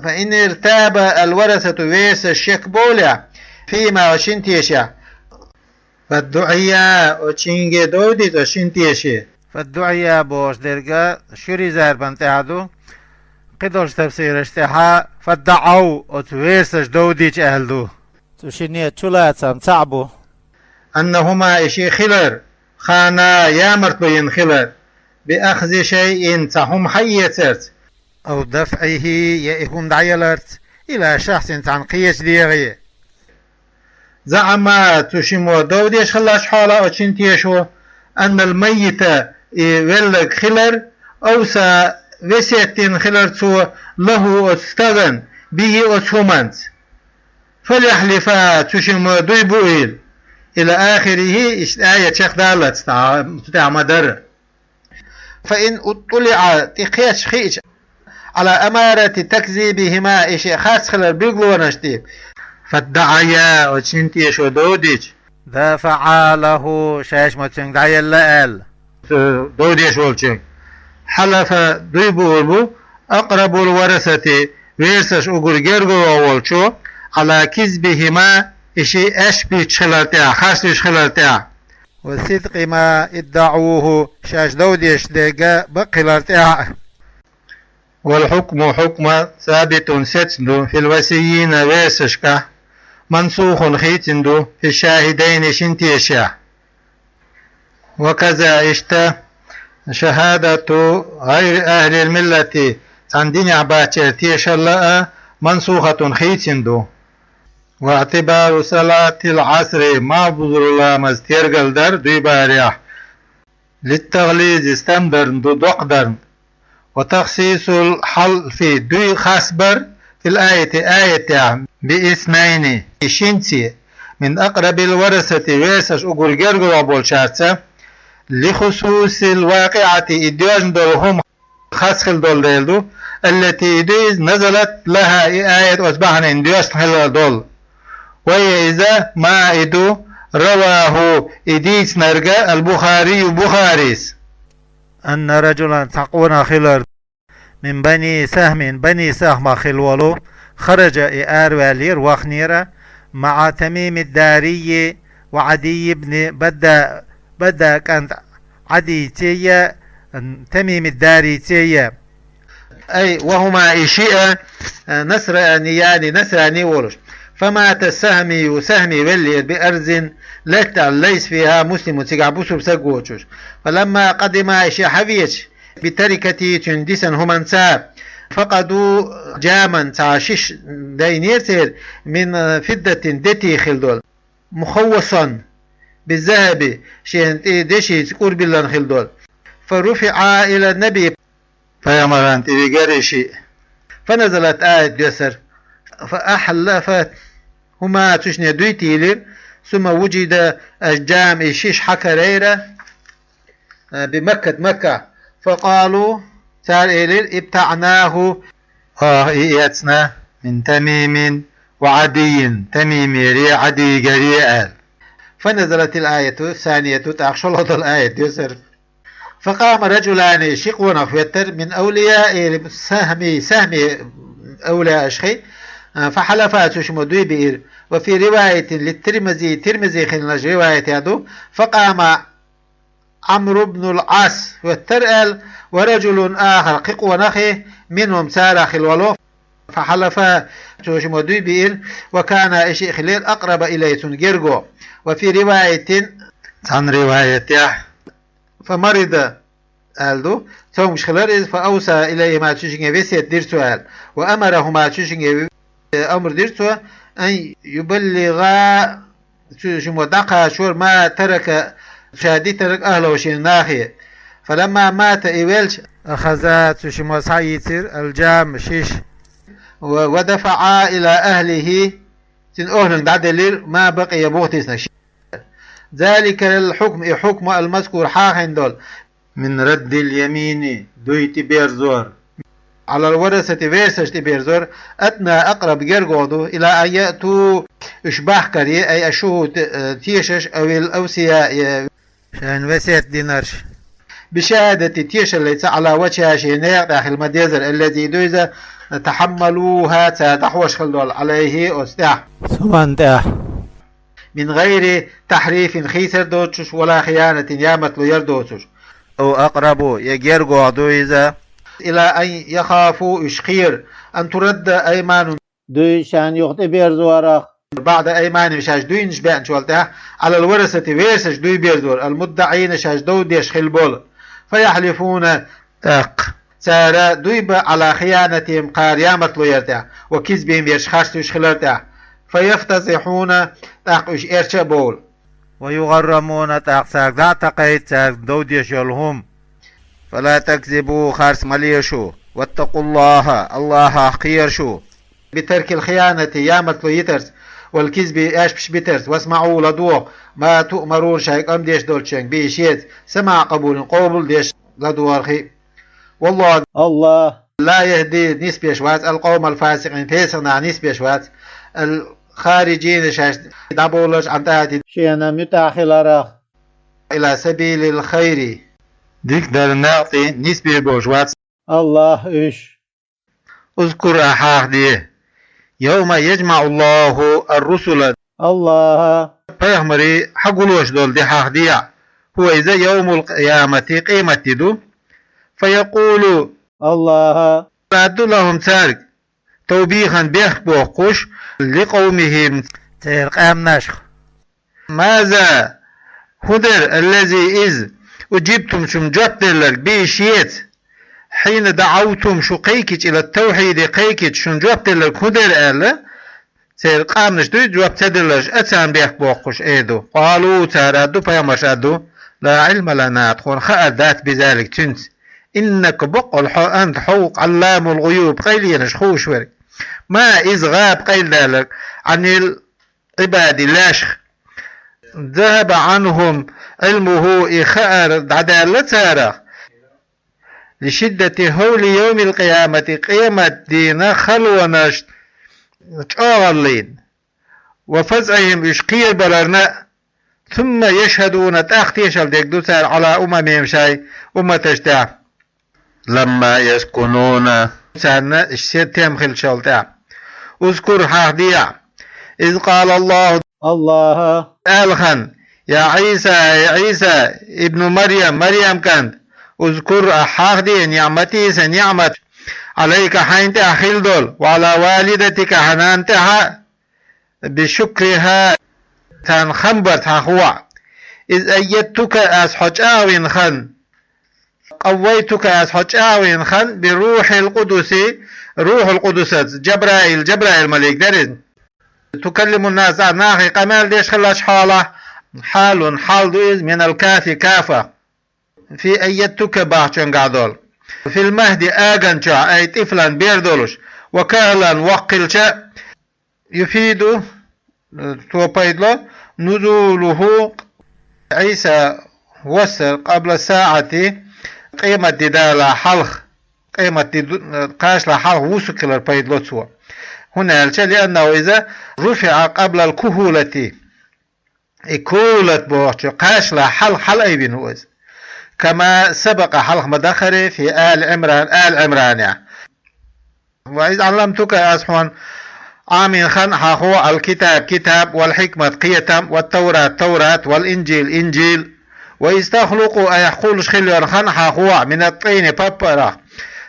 فإن ارتاب الورثة, версаш шек бовлехь, فيهما, оцу шина тешехь, فادعيا, оцу шинге дов дийца оцу шина теше. فادعيا бохуш дерг шуьрий зарбан тӀехь ду, кхидолчу тафсираш тӀехь فادعوا, оцу версаш дов дийча аьлла ду. Цу шинне чулацам цхьаъ бу. أنهما, и шиъ хилар, خانا, ямартло йина хилар, بأخذ شيء, цхьа хӀума хьаэцарца, أو دفعه, я и хӀума дӀаяларца, إلى شخص, цхьана кхечу дегӀе. زعما, цу шиммо дов деш хиллачу хьолахь оцу шина тешо, أن الميت, и велларг хилар, أوصى, весет дина хилар цо, له, оцу стагана, به, оцу хӀуманца. فليحلفا, цу шиммо дуй буийла. إلى آخره, иштта аят чекхдаллалц, цу тӀехь ма-дарра. فإن اطلع, тӀе кхеташ хиъча, على أمارة تكذيبهما, и шиъ харц хилар билгалонаш тӀе, فادعيا, оцу шина тешо дов дича, دفعا له, шаьш ма цуьнга дӀаелла аьлла, цу дов деш волчуьнга, حلف, дуй буур бу, أقرب الورثة, версаш уггар гергарло волчо, على كذبهما, и шиъ аьшпийташ хилар тӀехь, харц дуьйцуш хилар тӀехь. وصدق ما ادعوه, шаьш дов деш дерг бакъ хилар тӀехь а. والحكم, хьукма, ثابت, сецна ду, في الوصيين, версашкахь, منسوخ, хийцина ду, في الشاهدين, шина тешехь. وكذا, иштта, شهادة غير أهل الملة, цхьана динехь бацаран тешалла а, منسوخة, хийцина ду. واعتبار صلاة العصر, малхбузера ламаз тергал дар дуй барехь, للتغليظ, стам дарна ду, доккха дарна. وتخصيص الحلف, дуй хасбар, في الآية, аятехь, باثنين, шинца, من أقرب الورثة, версаш уггар гергарло болчаьрца, لخصوص الواقعة, и доьжна долу хӀума хас хила долу дела ду, التي, и ду иза, نزلت لها, и аят оцу бахьанина доьшна хила долу. وهي, иза, ما, и ду, رواه, и дийцинарг, البخاري, Бухарис. أن رجلا, цхьа къонах хилар, من بني سهم, Бани Сахьмах хилла волу, خرج, и араваьллера, вахнера, مع تميم الداري وعدي بن بدة, Бадда кӀант Ӏадийцея, Тамими Дарийцея. أي وهما, и шиъ а, نصرانيان, насрани волуш. فمات السهمي, Сахьми веллера, بأرض, лаьтта, ليس فيها مسلم, цигахь бусург стаг воцуш. فلما قدما, и шиъ хьавеача, بتركته, цуьнан дисина хӀуманца, فقدوا جاما, цхьа шиша дайнера церан, من فضة, детийн хила долу, مخوصا بالذهب, шена тӀе дешица кӀур биллина хила долу. فرفعا إلى النبي, пайхамарна тӀе вигира и шиъ. فنزلت, аят доьссира. فأحلفهما, цу шинна дуй тийлира, ثم وجد الجام, и шиша хьакарайра, а, بمكة, Маккахь. فقالوا, цара элира, ابتعناه, оха и эцна, من تميم وعدي, Тамимигара, Ӏадигара аьлла. فنزلت الآية الثانية, тӀаккха шолгӀа долу аят доьссира. فقام رجلان, ши къонах хӀоьттира, من أولياء سهم, Сахьми эвлаяашкахь, а, فحلفا, цу шиммо дуй биира. وفي رواية للترمذي, Тирмизин хиллачу риваятехь ду, فقام عمرو بن العاص, хӀоьттира аьлла, ورجل آخر, кхин къонахий, منهم, царах хилла волу, فحلفا, цу шиммо дуй биира, وكانا, и шиъ хилира, أقرب إليه, цунна герго. وفي رواية, цхьана риваятехь, فمرض, аьлла ду, цомгуш хилира иза, فأوصى إليهما, цу шинге весет дира цо аьлла, وأمرهما, цу шинге амр дира цо, أن يبلغا, цу шиммо дӀакхачора, ما ترك, ша дитинарг, أهله, шен нахе. فلما مات, и велча, أخذا, цу шиммо схьаийцира, الجام, шиша. و-، ودفعا إلى أهله, цун охӀланга дӀаделира, ما بقي, бух тийсинарг. ذلك الحكم, из хьукм, المذكور, хьахийна долу, من رد اليمين, дуй тӀеберзор, على الورثة, верасашна тӀеберзор, أدنى, أقرب, гергахь ду, إلى أن يأتوا, уьш бахкаре, أي الشهود, э, тешаш, أو الأوصياء, э, шайна весет динарш, بشهادة, тешаллица, على وجهها, шен некъа тӀехь хила ма дезара, الذي, дуй иза, تحملوها, цара дӀахьош хила долу, عليه, оцу тӀехь. Цунна тӀехь. من غير تحريف, хийцар доцуш, ولا خيانة, ямартло яр доцуш. أو أقرب, я гергахь ду иза. إلى أن يخافوا, уьш кхера, أن ترد أيمان, дуй шайна юха тӀеберзорах, بعد أيمانهم, шаьш дуйнаш беанчул тӀаьхьа, على الورثة, верасашна дуй берзор, المدعين, шаьш дов деш хила болу. فيحلفون, тӀаккха цара дуй бан, على خيانتهم, кхара ямартло яр тӀехь, وكذبهم, ерш харц уьш хилар тӀехь. فيفتضحون, тӀаккха уьш эрча а бовлу. ويغرمون, тӀаккха цаьрга дӀа а такхайта, цаьрга дов деш йолу хӀума. فلا تكذبوا, харц ма ле шу. واتقوا الله, Аллахах кхера шу. بترك الخيانة, ямартло йитарца, والكذب, аьшпаш битарца. واسمعوا, ладогӀа, ما تؤمرون, шайга ам деш долчуьнга, به, шеца, سماع قبول, къобал деш, ладогӀархи. والله, Аллах, لا يهدي, нисбеш вац, القوم الفاسقين, песах нах нисбеш вац, الخارجين, шаьш дӀабовларш, عن طاعته, шена муьтӀахь хиларах, إلى سبيل الخير, дика дара накъа тӀе нисбийр болуш вац Аллах уьш. اذكر, ахь хьахаде, يوم يجمع الله الرسل, Аллаха пайхамарий хьагулош долу де хьахаде, хӀу иза, يوم القيامة, къематде ду. فيقول, Аллаха аьлла ду, لهم, цаьрга, توبيخا, бехк боккхуш, لقومهم, церан къаьмнашха. ماذا, хӀун дара, الذي, иза, أجبتم, шуна жоп делларг, به, шеца, حين دعوتم, шу кхайкхича, إلى التوحيد, кхайкхича, шуна жоп делларг хӀун дара аьлла, церан къаьмнаш дуй жоп ца делларш, а царна бехк боккхуш, эр ду. قالوا, цара аьлла ду, пайхамарша аьлла ду, لا علم لنا, тхуна хаар дац, بذلك, цуьнца. إنك, бакъ долу хьо, أنت, хьо ву, علام الغيوب, къайленаш хууш верг. ما, иза, غاب, къайладаьлларг, عن العباد, лаьшах. ذهب عنهم علمه, и хаар дӀадаьлла царах. لشدة هول يوم القيامة, къематдийнан халонаш чӀогӀаллин. وفزعهم, уьш кхерабаларна. ثم يشهدون, тӀаккха тешалла дерг ду цара, على أممهم, шайн умматаш тӀехь. لما يسكنون, царна се-, тем хилчул тӀехь. اذكر, хьахаде, إذ قال الله, Аллаха аьлла хан, يا عيسى, хӀай Ӏийса, ابن مريم, Марьям кӀант, اذكر, ахь хьахаде, نعمتي, сан ниӀмат, عليك, хьайна тӀехь хилла долу, وعلى والدتك, хьан нанна тӀехь а, بشكرها, царна хам барца хьахо. إذ أيدتك, ас хьо чӀагӀвина хан, قويتك, ас хьо чӀагӀвина хан, بروح القدس, Рухьул Къудусаца, Джабраил, Джабраил малик дара иза. تكلم الناس, нахе къамел деш хиллачу хьолахь, حال, хьал ду иза, من الكاف, кафах. في أيدتك бахчуьнгахь долу. في المهد, аган чохь, أي طفلا, бер долуш, وكهلا, воккха хилча, يفيد, цо пайдало, نزوله, Ӏийса воссар, قبل الساعة, къематди далахь хьалха, къематди ду-, кхачалахь хьалха вусург хилар пайдало цо. ХӀунда аьлча, لأنه, иза, رفع قبل الكهولة, и кухӀулат бохучу кхачалахь хьалха хьалаайвина ву иза. كما سبق, хьалха ма-дарра, في آل عمران, Али Ӏимранехь. وإذ علمتك, ас хьуна Ӏамийна хан хьахо, الكتاب, китаб, والحكمة, кхетам, والتوراة, Таврат, والإنجيل, Инжил. وإذ تخلق, айхьа кхуллуш хилла йолу хан хьахо, من الطين, паппарах,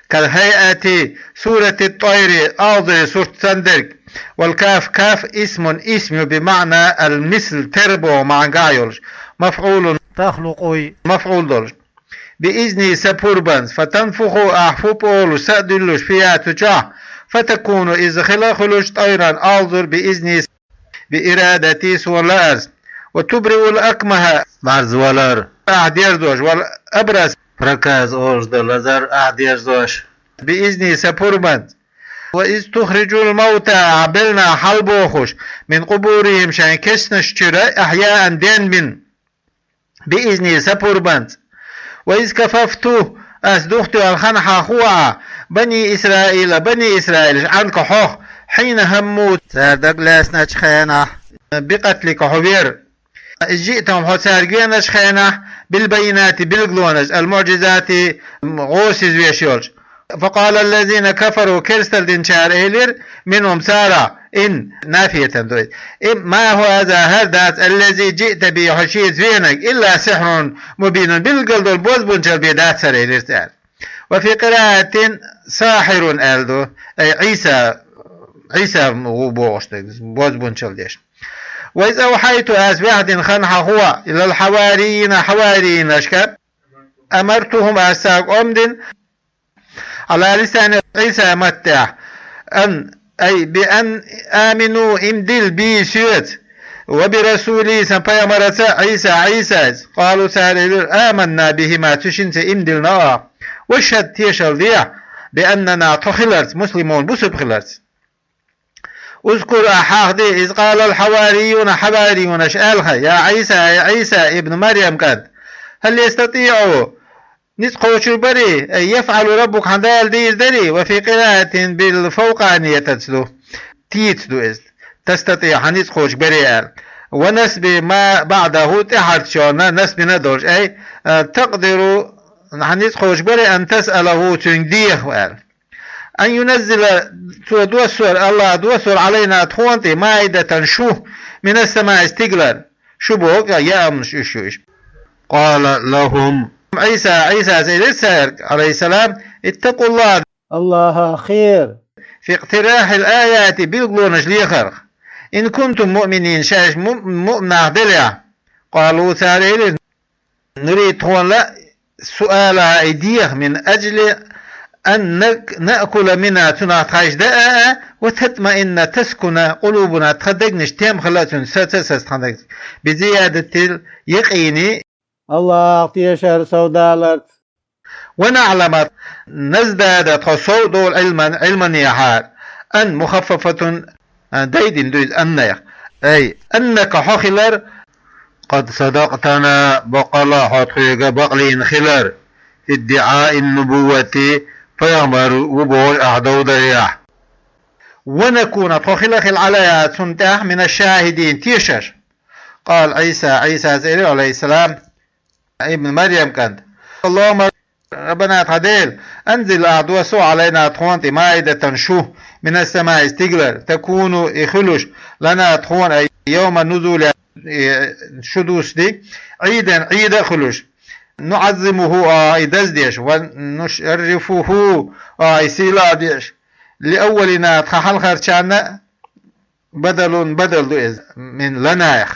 كهيئة صورة الطير, алзоран сурт санна дерг. والكاف, каф, اسم, исм ю, بمعنى المثل, тера боху маьӀнехь йолуш. مفعول, تخلق, мафӀул долуш. بإذني, сан пурбанца, فتنفخ, ахь фу пӀолуш, са а дуьллуш, فيها, цу чохь, فتكون, иза хила хуьлуш, طيرا, алзор, بإذني, بإرادتي, суна лаарца. وتبرئ الأكمه, марзвалар ахь дерзош, والأبرص, проказа олуш долу лазар ахь дерзош, بإذني, сан пурбанца. وإذ تخرج الموتى, ахь беллача хьалбохуш, من قبورهم, шайн кешнаш чуьра, أحياء, денбина, بإذنه, са пурбанца. وإذ كففت, ас духтоьхна хан хьан хӀоа, بني إسرائيل, бани Исраилаш, عنك, хьох, حين هموا, цара дагалаьцначу хенахь, بقتلك, хьо вер. إذ جئتهم, хьо цаьрга веначу хенахь, بالبينات, билгалонаш, المعجزات, гӀо сизвеш йолчу. فقال الذين كفروا, керстал динчара элира, منهم, цара, إن, نافية ду иза, إن, ما هذا, хӀара дац, الذي جئت به, хьо шеца веанарг, إلا سحر مبين, билггал долу бозбунчалла бен дац хӀара, элира цара. وفي قراءة ساحر аьлла ду, أي عيسى, Ӏийса ву бохуш дерг, бозбунчалла деш. وإذ أوحيت, ас ваьхьдина хан хьан хӀоа, إلى الحواريين, хьаварийнашка, أمرتهم, ас цаьрга омра дина, على لسان عيسى, маттехь, أن, أي بأن آمنوا, иман дилла, بي, соьца, وبرسولي, сан пайхамарца, عيسى, Ӏийсайца. قالوا, цара элира, آمنا بهما, цу шинца иман диллина оха. واشهد, тешалла дехьа, بأننا, тхо хиларца, مسلمون, бусург хиларца. اذكر, ахь хьахаде, إذ قال الحواريون, хьаварийнаш аьлла хьан, يا عيسى, أي Ӏийса, ابن مريم кӀант, هل يستطيع, ницкъ кхочур барий, أن يفعل ربك, хьан Дала дийр дарий, وفي قراءة بالفوقانية ду, тийца ду иза, تستطيع, хьан ницкъ кхочур барий аьлла. ونصب ما بعده, тӀаьхьарчунна насбина долуш, أي, а, تقدر, хьан ницкъ кхочур барий, أن تسأله, цуьнга деха аьлла. أن ينزل, цо доссор, АллахӀа доссор, علينا, тхуна тӀе, مائدة, шу, من السماء, стигалара. Шу боху, яамаш уьш ю уьш. قال لهم, Ӏийса, Ӏийсас элира цаьрга, عليه السلام, اتقوا الله, АллахӀах кхера, في اقتراح الآيات, билгалонаш лехарх, إن كنتم مؤمنين, шаьш му-, муъминех делахь. قالوا, цара элира, نريد, тхуна лаьа, سؤالها, и деха, من أجل أن نأكل منها, цунах тхайша даа а, وتطمئن, تسكن قلوبنا, тхан дегнаш тем хила а цуьнан, саца саца тхан дегнаш, بزيادة اليقين, АллахӀах тешар совдаларца, ونعلم, نزداد, тхо сов а довла, علما, Ӏилманехьара, أن مخففة, а, дайдина ду иза أنех, أي أنك, хьо хилар, قد صدقتنا, баккъалла хьо тхоьга бакълийна хилар, في ادعاء النبوة, пайхамар ву бохуш ахь дов дарехь. ونكون, тхо хила а хилла, عليها, цунна тӀехь, من الشاهدين, тешаш. قال عيسى, Ӏийсас элира, عليه السلام, ابن مريم кӀант, اللهم ربنا, тхан Дела, أنزل, ахь доссо, علينا, тхуна тӀе, مائدة, шу, من السماء, стигалара, تكون, и хуьлуш, لنا, тхуна, أي يوم نزولها, и шу дуссаде, عيدا, Ӏийда а хуьлуш, نعظمه, а, и даздеш, ونشرفه, а, и сийлахь деш, لأولنا, тхан хьалхарчарна, بدل, бадал ду иза, من لنا,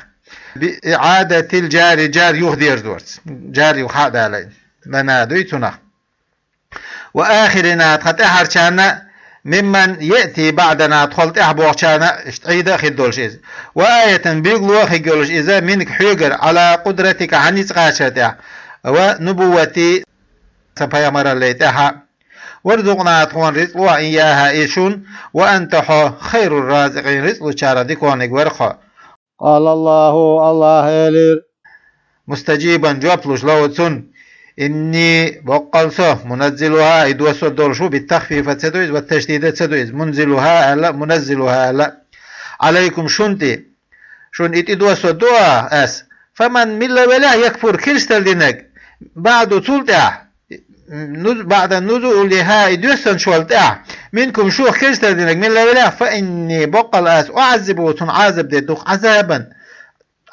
بإعادة الجار, جار юхадерзорца, جار юха хьа а далийна, لنا дуй цунах. وآخرنا, тхан тӀаьхьарчарна, ممن يأتي بعدنا, тхол тӀаьхьа бохучарна, иштта Ӏийда а хир долуш иза. وآية, билгало а хир йолуш иза, منك, хьоьгара, على قدرتك, хьан ницкъ кхачар тӀехь, ونبوتي, сан пайхамаралле тӀехьа. وارزقنا, тхуна рицкъ лохьа, إياها, и шун, وأنت, хьо, خير الرازقين, рицкъ лучарах диканиг вара хьо. قال الله, АллахӀа элира, مستجيبا, жоп луш, له, цунна, إني, баккъал со, منزلها, и доссо долуш ву, بالتخفيف ца ду иза, والتشديد ца ду иза, منزلها аьлла, منزلها аьлла, عليكم, шун тӀе. Шуна и тӀедоссо ду а ас. فمن, милла велахь, يكفر, керстал динарг, بعد, цул тӀаьхьа, نز-, بعد نزولها, и доьссанчул тӀаьхьа, منكم, шух керстал динарг милла велахь, فإني, баккъал ас, أعذبه, цунна Ӏазап дедда-кх, عذابا,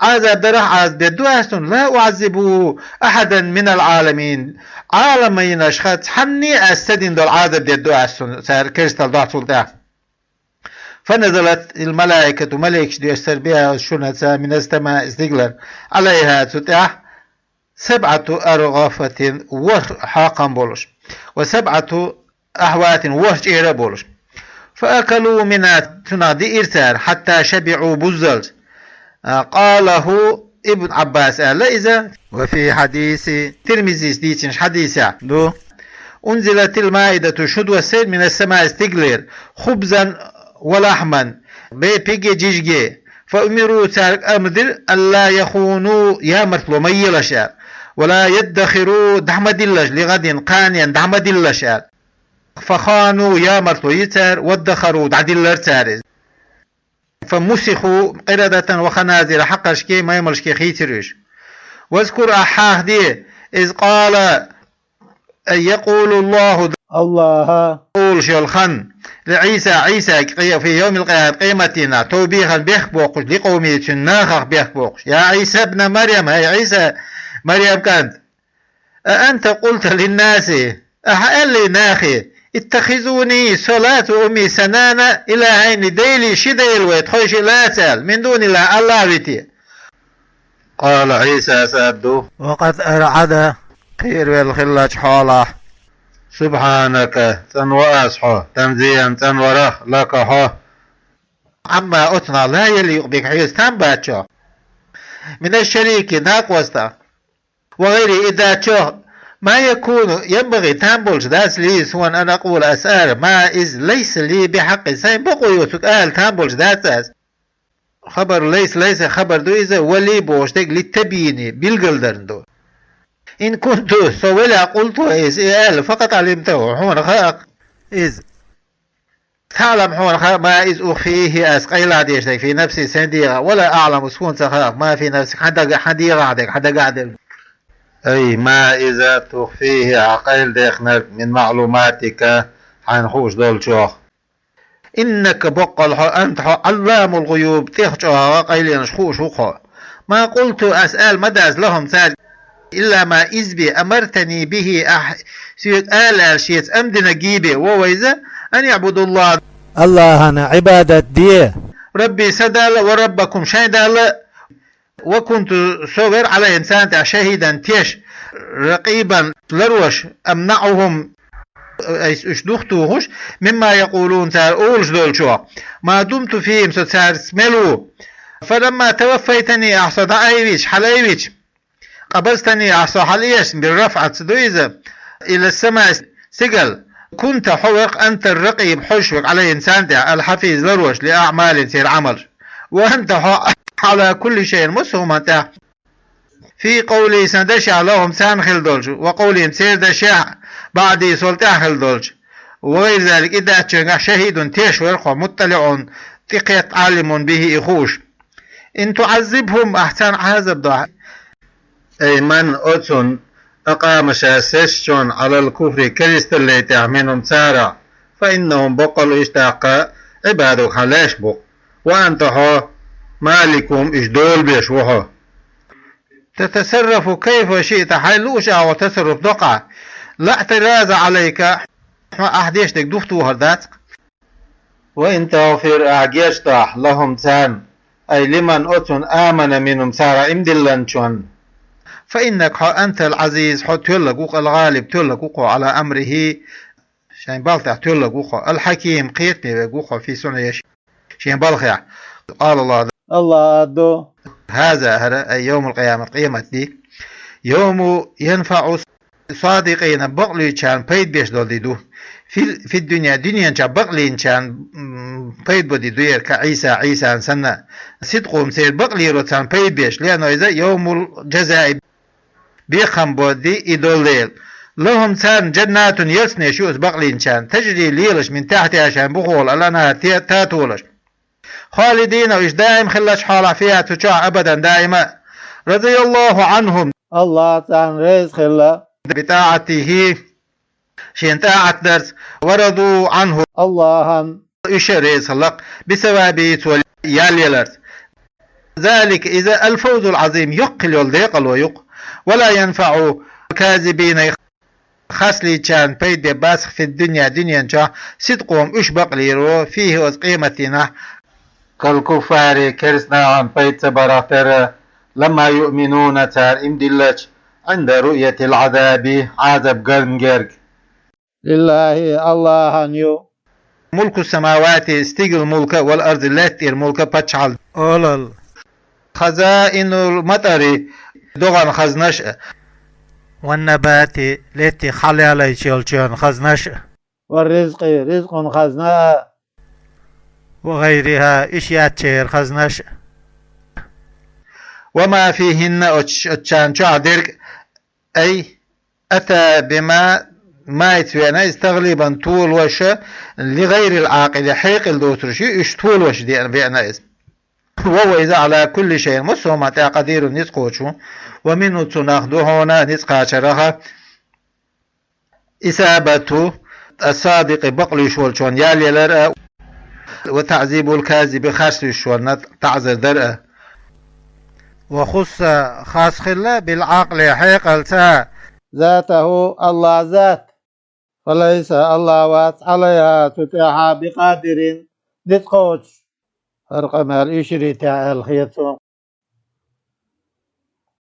Ӏазап дарах Ӏазап дедда ду ас цунна, لا أعذبه أحدا من العالمين, Ӏаламийнашха цхьанне а ас ца дина долу Ӏазап дедда ду ас цунна, цара керстал дохьа цул тӀаьхьа. فنزلت الملائكة, маликаш доьссира, بها, шунаца, من السماء, стигалара, عليها, цу тӀехь, سبعة أرغفة, ворхӀ хьокхам болуш, وسبعة أهوات, ворхӀ чӀера а болуш. فأكلوا منها, цунах диира цара, حتى شبعوا, буззалц. А, قاله ابن عباس, аьлла иза, وفي حديث, Тирмизис дийцинчу хьадисехь ду, أنزلت المائدة, шуд вассайра, من السماء, стигалера, خبزا ولحما, бе пиге жижиге. فأمروا, цаьрга амр дира, ألا يخونوا, ямартло ма елаш аьлла, ولا يدخروا, дӀа ма диллаш, لغد, кханенна дӀа ма диллаш аьлла. فخانوا, ямартло йи цара, وادخروا, дӀадиллара цара иза. فمسخوا قردة وخنازير, хьакхашкеи маймалшкеи хийцира уьш. واذكر, ахь хьахаде, إذ قال, أي يقول الله, АллахӀа олуш йолу хан, لعيسى, Ӏийсага, في يوم القيامة, къематдийнахь, توبيخا, бехк боккхуш, لقومه, цуьнан нахах бехк боккхуш: يا عيسى ابن مريم, хӀай Ӏийса, Марьям кӀант, أأنت قلت للناس, ахьа аьллий нахе, اتخذوني, со лаца, وأمي, сан нана, إلهين, дайлий, ши дайла вай, тхойшиъ лаца аьлла, من دون الله, АллахӀ вите? قال, Ӏийсас аьлла ду: وقد أرعد, кхеравелла хиллачу хьолахь: سبحانك, цӀанво ас хьо, تنزيها, цӀанварах, لك, хьо, عما, оцунах, لا يليق بك, хьоьца там бацчохь, من الشريك, накъостах, وغيره, и дац чохь, ما يكون, ينبغي, там болуш дац, لي, суна, أن أقول, ас ала, ما, иза, ليس لي بحق, сайн бакъо йоцург ала там болуш дац ас. Хабар ليس, ليس хабар ду иза, ولي бохуш дерг للتبيين, билгалдарна ду. إن كنت, со велахь, قلته, иза, и аьлла, فقد علمته, хьуна хаьа иза. تعلم, хьуна хаьа, ما, иза, أخفيه, ас къайладеш дерг, في نفسي, сайн дегӀахь, ولا أعلم, суна ца хаьа, ما في نفسك, хьан дага-, хьан дегӀахь дерг, хьан дагахь дерг. أي ما, иза, تخفيه, ахь къайладехнарг, من معلوماتك, хьайна хууш долчух. إنك, баккъалла хьо, أنت, хьо, علام الغيوب, тӀех чӀогӀа къайленаш хууш ву хьо. ما قلت, ас ала ма дац, لهم, цаьрга, إلا ما, иза, بي, أمرتني به, ахь соьга ала аьлла шеца амр динарг, بي, ву иза, أن اعبدوا الله, АллахӀана Ӏибадат де. ربي, сан Далла, وربكم, шайн Далла. وكنت, со вара, عليهم, царна тӀехь, شهيدا, теш, رقيبا, ларвеш, أمنعهم, ас уьш духтухуш, مما يقولون, цара олуш долчух, ما دمت فيهم, со цаьрца мел ву. فلما توفيتني, ахь со дӀаайвича, хьалаайвича, قبضتني, ахь со хьалаэцна, بالرفعة, ду иза, إلى السماء, стигала, كنت, хьо вара, أنت الرقيب, хьожуш вара, عليهم, царна тӀехь, الحفيظ, ларвеш, لأعمالهم, церан Ӏамалш. وأنت, хьо, على كل شيء, массо а хӀуманна тӀехь, في قولي, сан дашехь, لهم, царна хилла долчу, وقولهم, церан дашехь, بعدي, сол тӀехь хилла долчу, وغير ذلك, и дац чуьнгахь, شهيد, теш вара хьо, مطلع, тӀекхетта, عالم به, и хууш. إن تعذبهم, ахь царна Ӏазап дохь, أي من, оцунна, أقام, ша сецчунна, على الكفر, керсталлин тӀехь, منهم, царах, فإنهم, баккъалла уьш тӀаккха, عبادك, хьан лайш бу-кх. وأنت, хьо, مالكهم, уьш долабеш ву хьо. تتصرف كيف شئت, хьайн лууш агӀор тасарруф до-кх ахь. لا اعتراض عليك, хьо, ахь деш дерг духтухур дац-кх. وإن تغفر, ахь гечдахь, لهم, царна, أي لمن, оцунна, آمن منهم, царах иман диллинчунна, فإنك, хьо, أنت العزيز, хьо тоьлларг ву-кх, الغالب, тоьлларг ву-кх хьо, على أمره, шайн балха тӀехь тоьлларг ву хьо, الحكيم, кхетаме верг ву хьо, في صنعه, шен балхехь. قال الله, АллахӀа аьлла ду: هذا, хӀара, أي يوم القيامة, къематди, يوم ينفع الصادقين, бакълуьйчарна пайда беш долу ди ду. في, في الدنيا, дуьнен чохь бакълийначарна, м, пайда бо ди ду яра, كعيسى, Ӏийсан санна. صدقهم, церан бакълеро царна пайда беш, لأنه, иза, يوم الجزاء, бекхам бо ди и долу дела. لهم, царна, جنات, ялсаманеш ю оцу бакълийначарна, تجري, лелаш, من تحتها, шайн бухахула, الأنهار, те-, татолаш. خالدين, уьш даим хиллачу хьолахь, فيها, цу чохь, أبدا, даима. رضي الله عنهم, АллахӀ царна реза хилла, بطاعته, шена тӀаӀат дарца, ورضوا عنه, АллахӀан, уьш а реза хилла-кх, بثوابه, цо ял яларца. ذلك, иза, الفوز العظيم, йоккха йолу декъало ю-кх. ولا ينفع الكاذبين, харцлийчарна пайда бац-кх, في الدنيا, дуьнен чохь, صدقهم, уьш бакълеро, فيه, оцу къематдийнахь, كالكفار, керстанашна пайда ца барах терра, لما يؤمنون, цара иман диллича, عند رؤية العذاب, Ӏазап гарна герга. لله, АллахӀан ю ملك السماوات, стигал мулка, والأرض, лаьтта тӀера мулка, паччахьалла, олалла. خزائن المطر, догӀан хазнаш а. والنبات, летти хьалелайча йолчун хазнаш а, والرزق, ризкъун хазна а, وغيرها, иш яьччер хазнаш а. وما فيهن, оч-, оччан чохь дерг а, أي أتى بما, маца веана иза, تغليبا, толаш, لغير العاقل, хьекъал доцурш ю, уьш толаш де-, веана иза. وهو иза على كل شيء, массо а хӀуманна тӀехь قدير, ницкъ кхочуш ву. ومنه, цунах ду хьуна, ницкъ кхачарах, إثابة الصادق, бакълуьйш волчун ял ялар а, وتعذيب الكاذب, харц луьйш волчунна таӀзар дар а. وخص, хас хилла, بالعقل, хьекъалца, ذاته, АллахӀ зат, فليس, АллахӀ вац, عليها, цу тӀехь, بقادر, ницкъ кхочуш. ХӀара къамел уьш ритехь аьлла хета суна.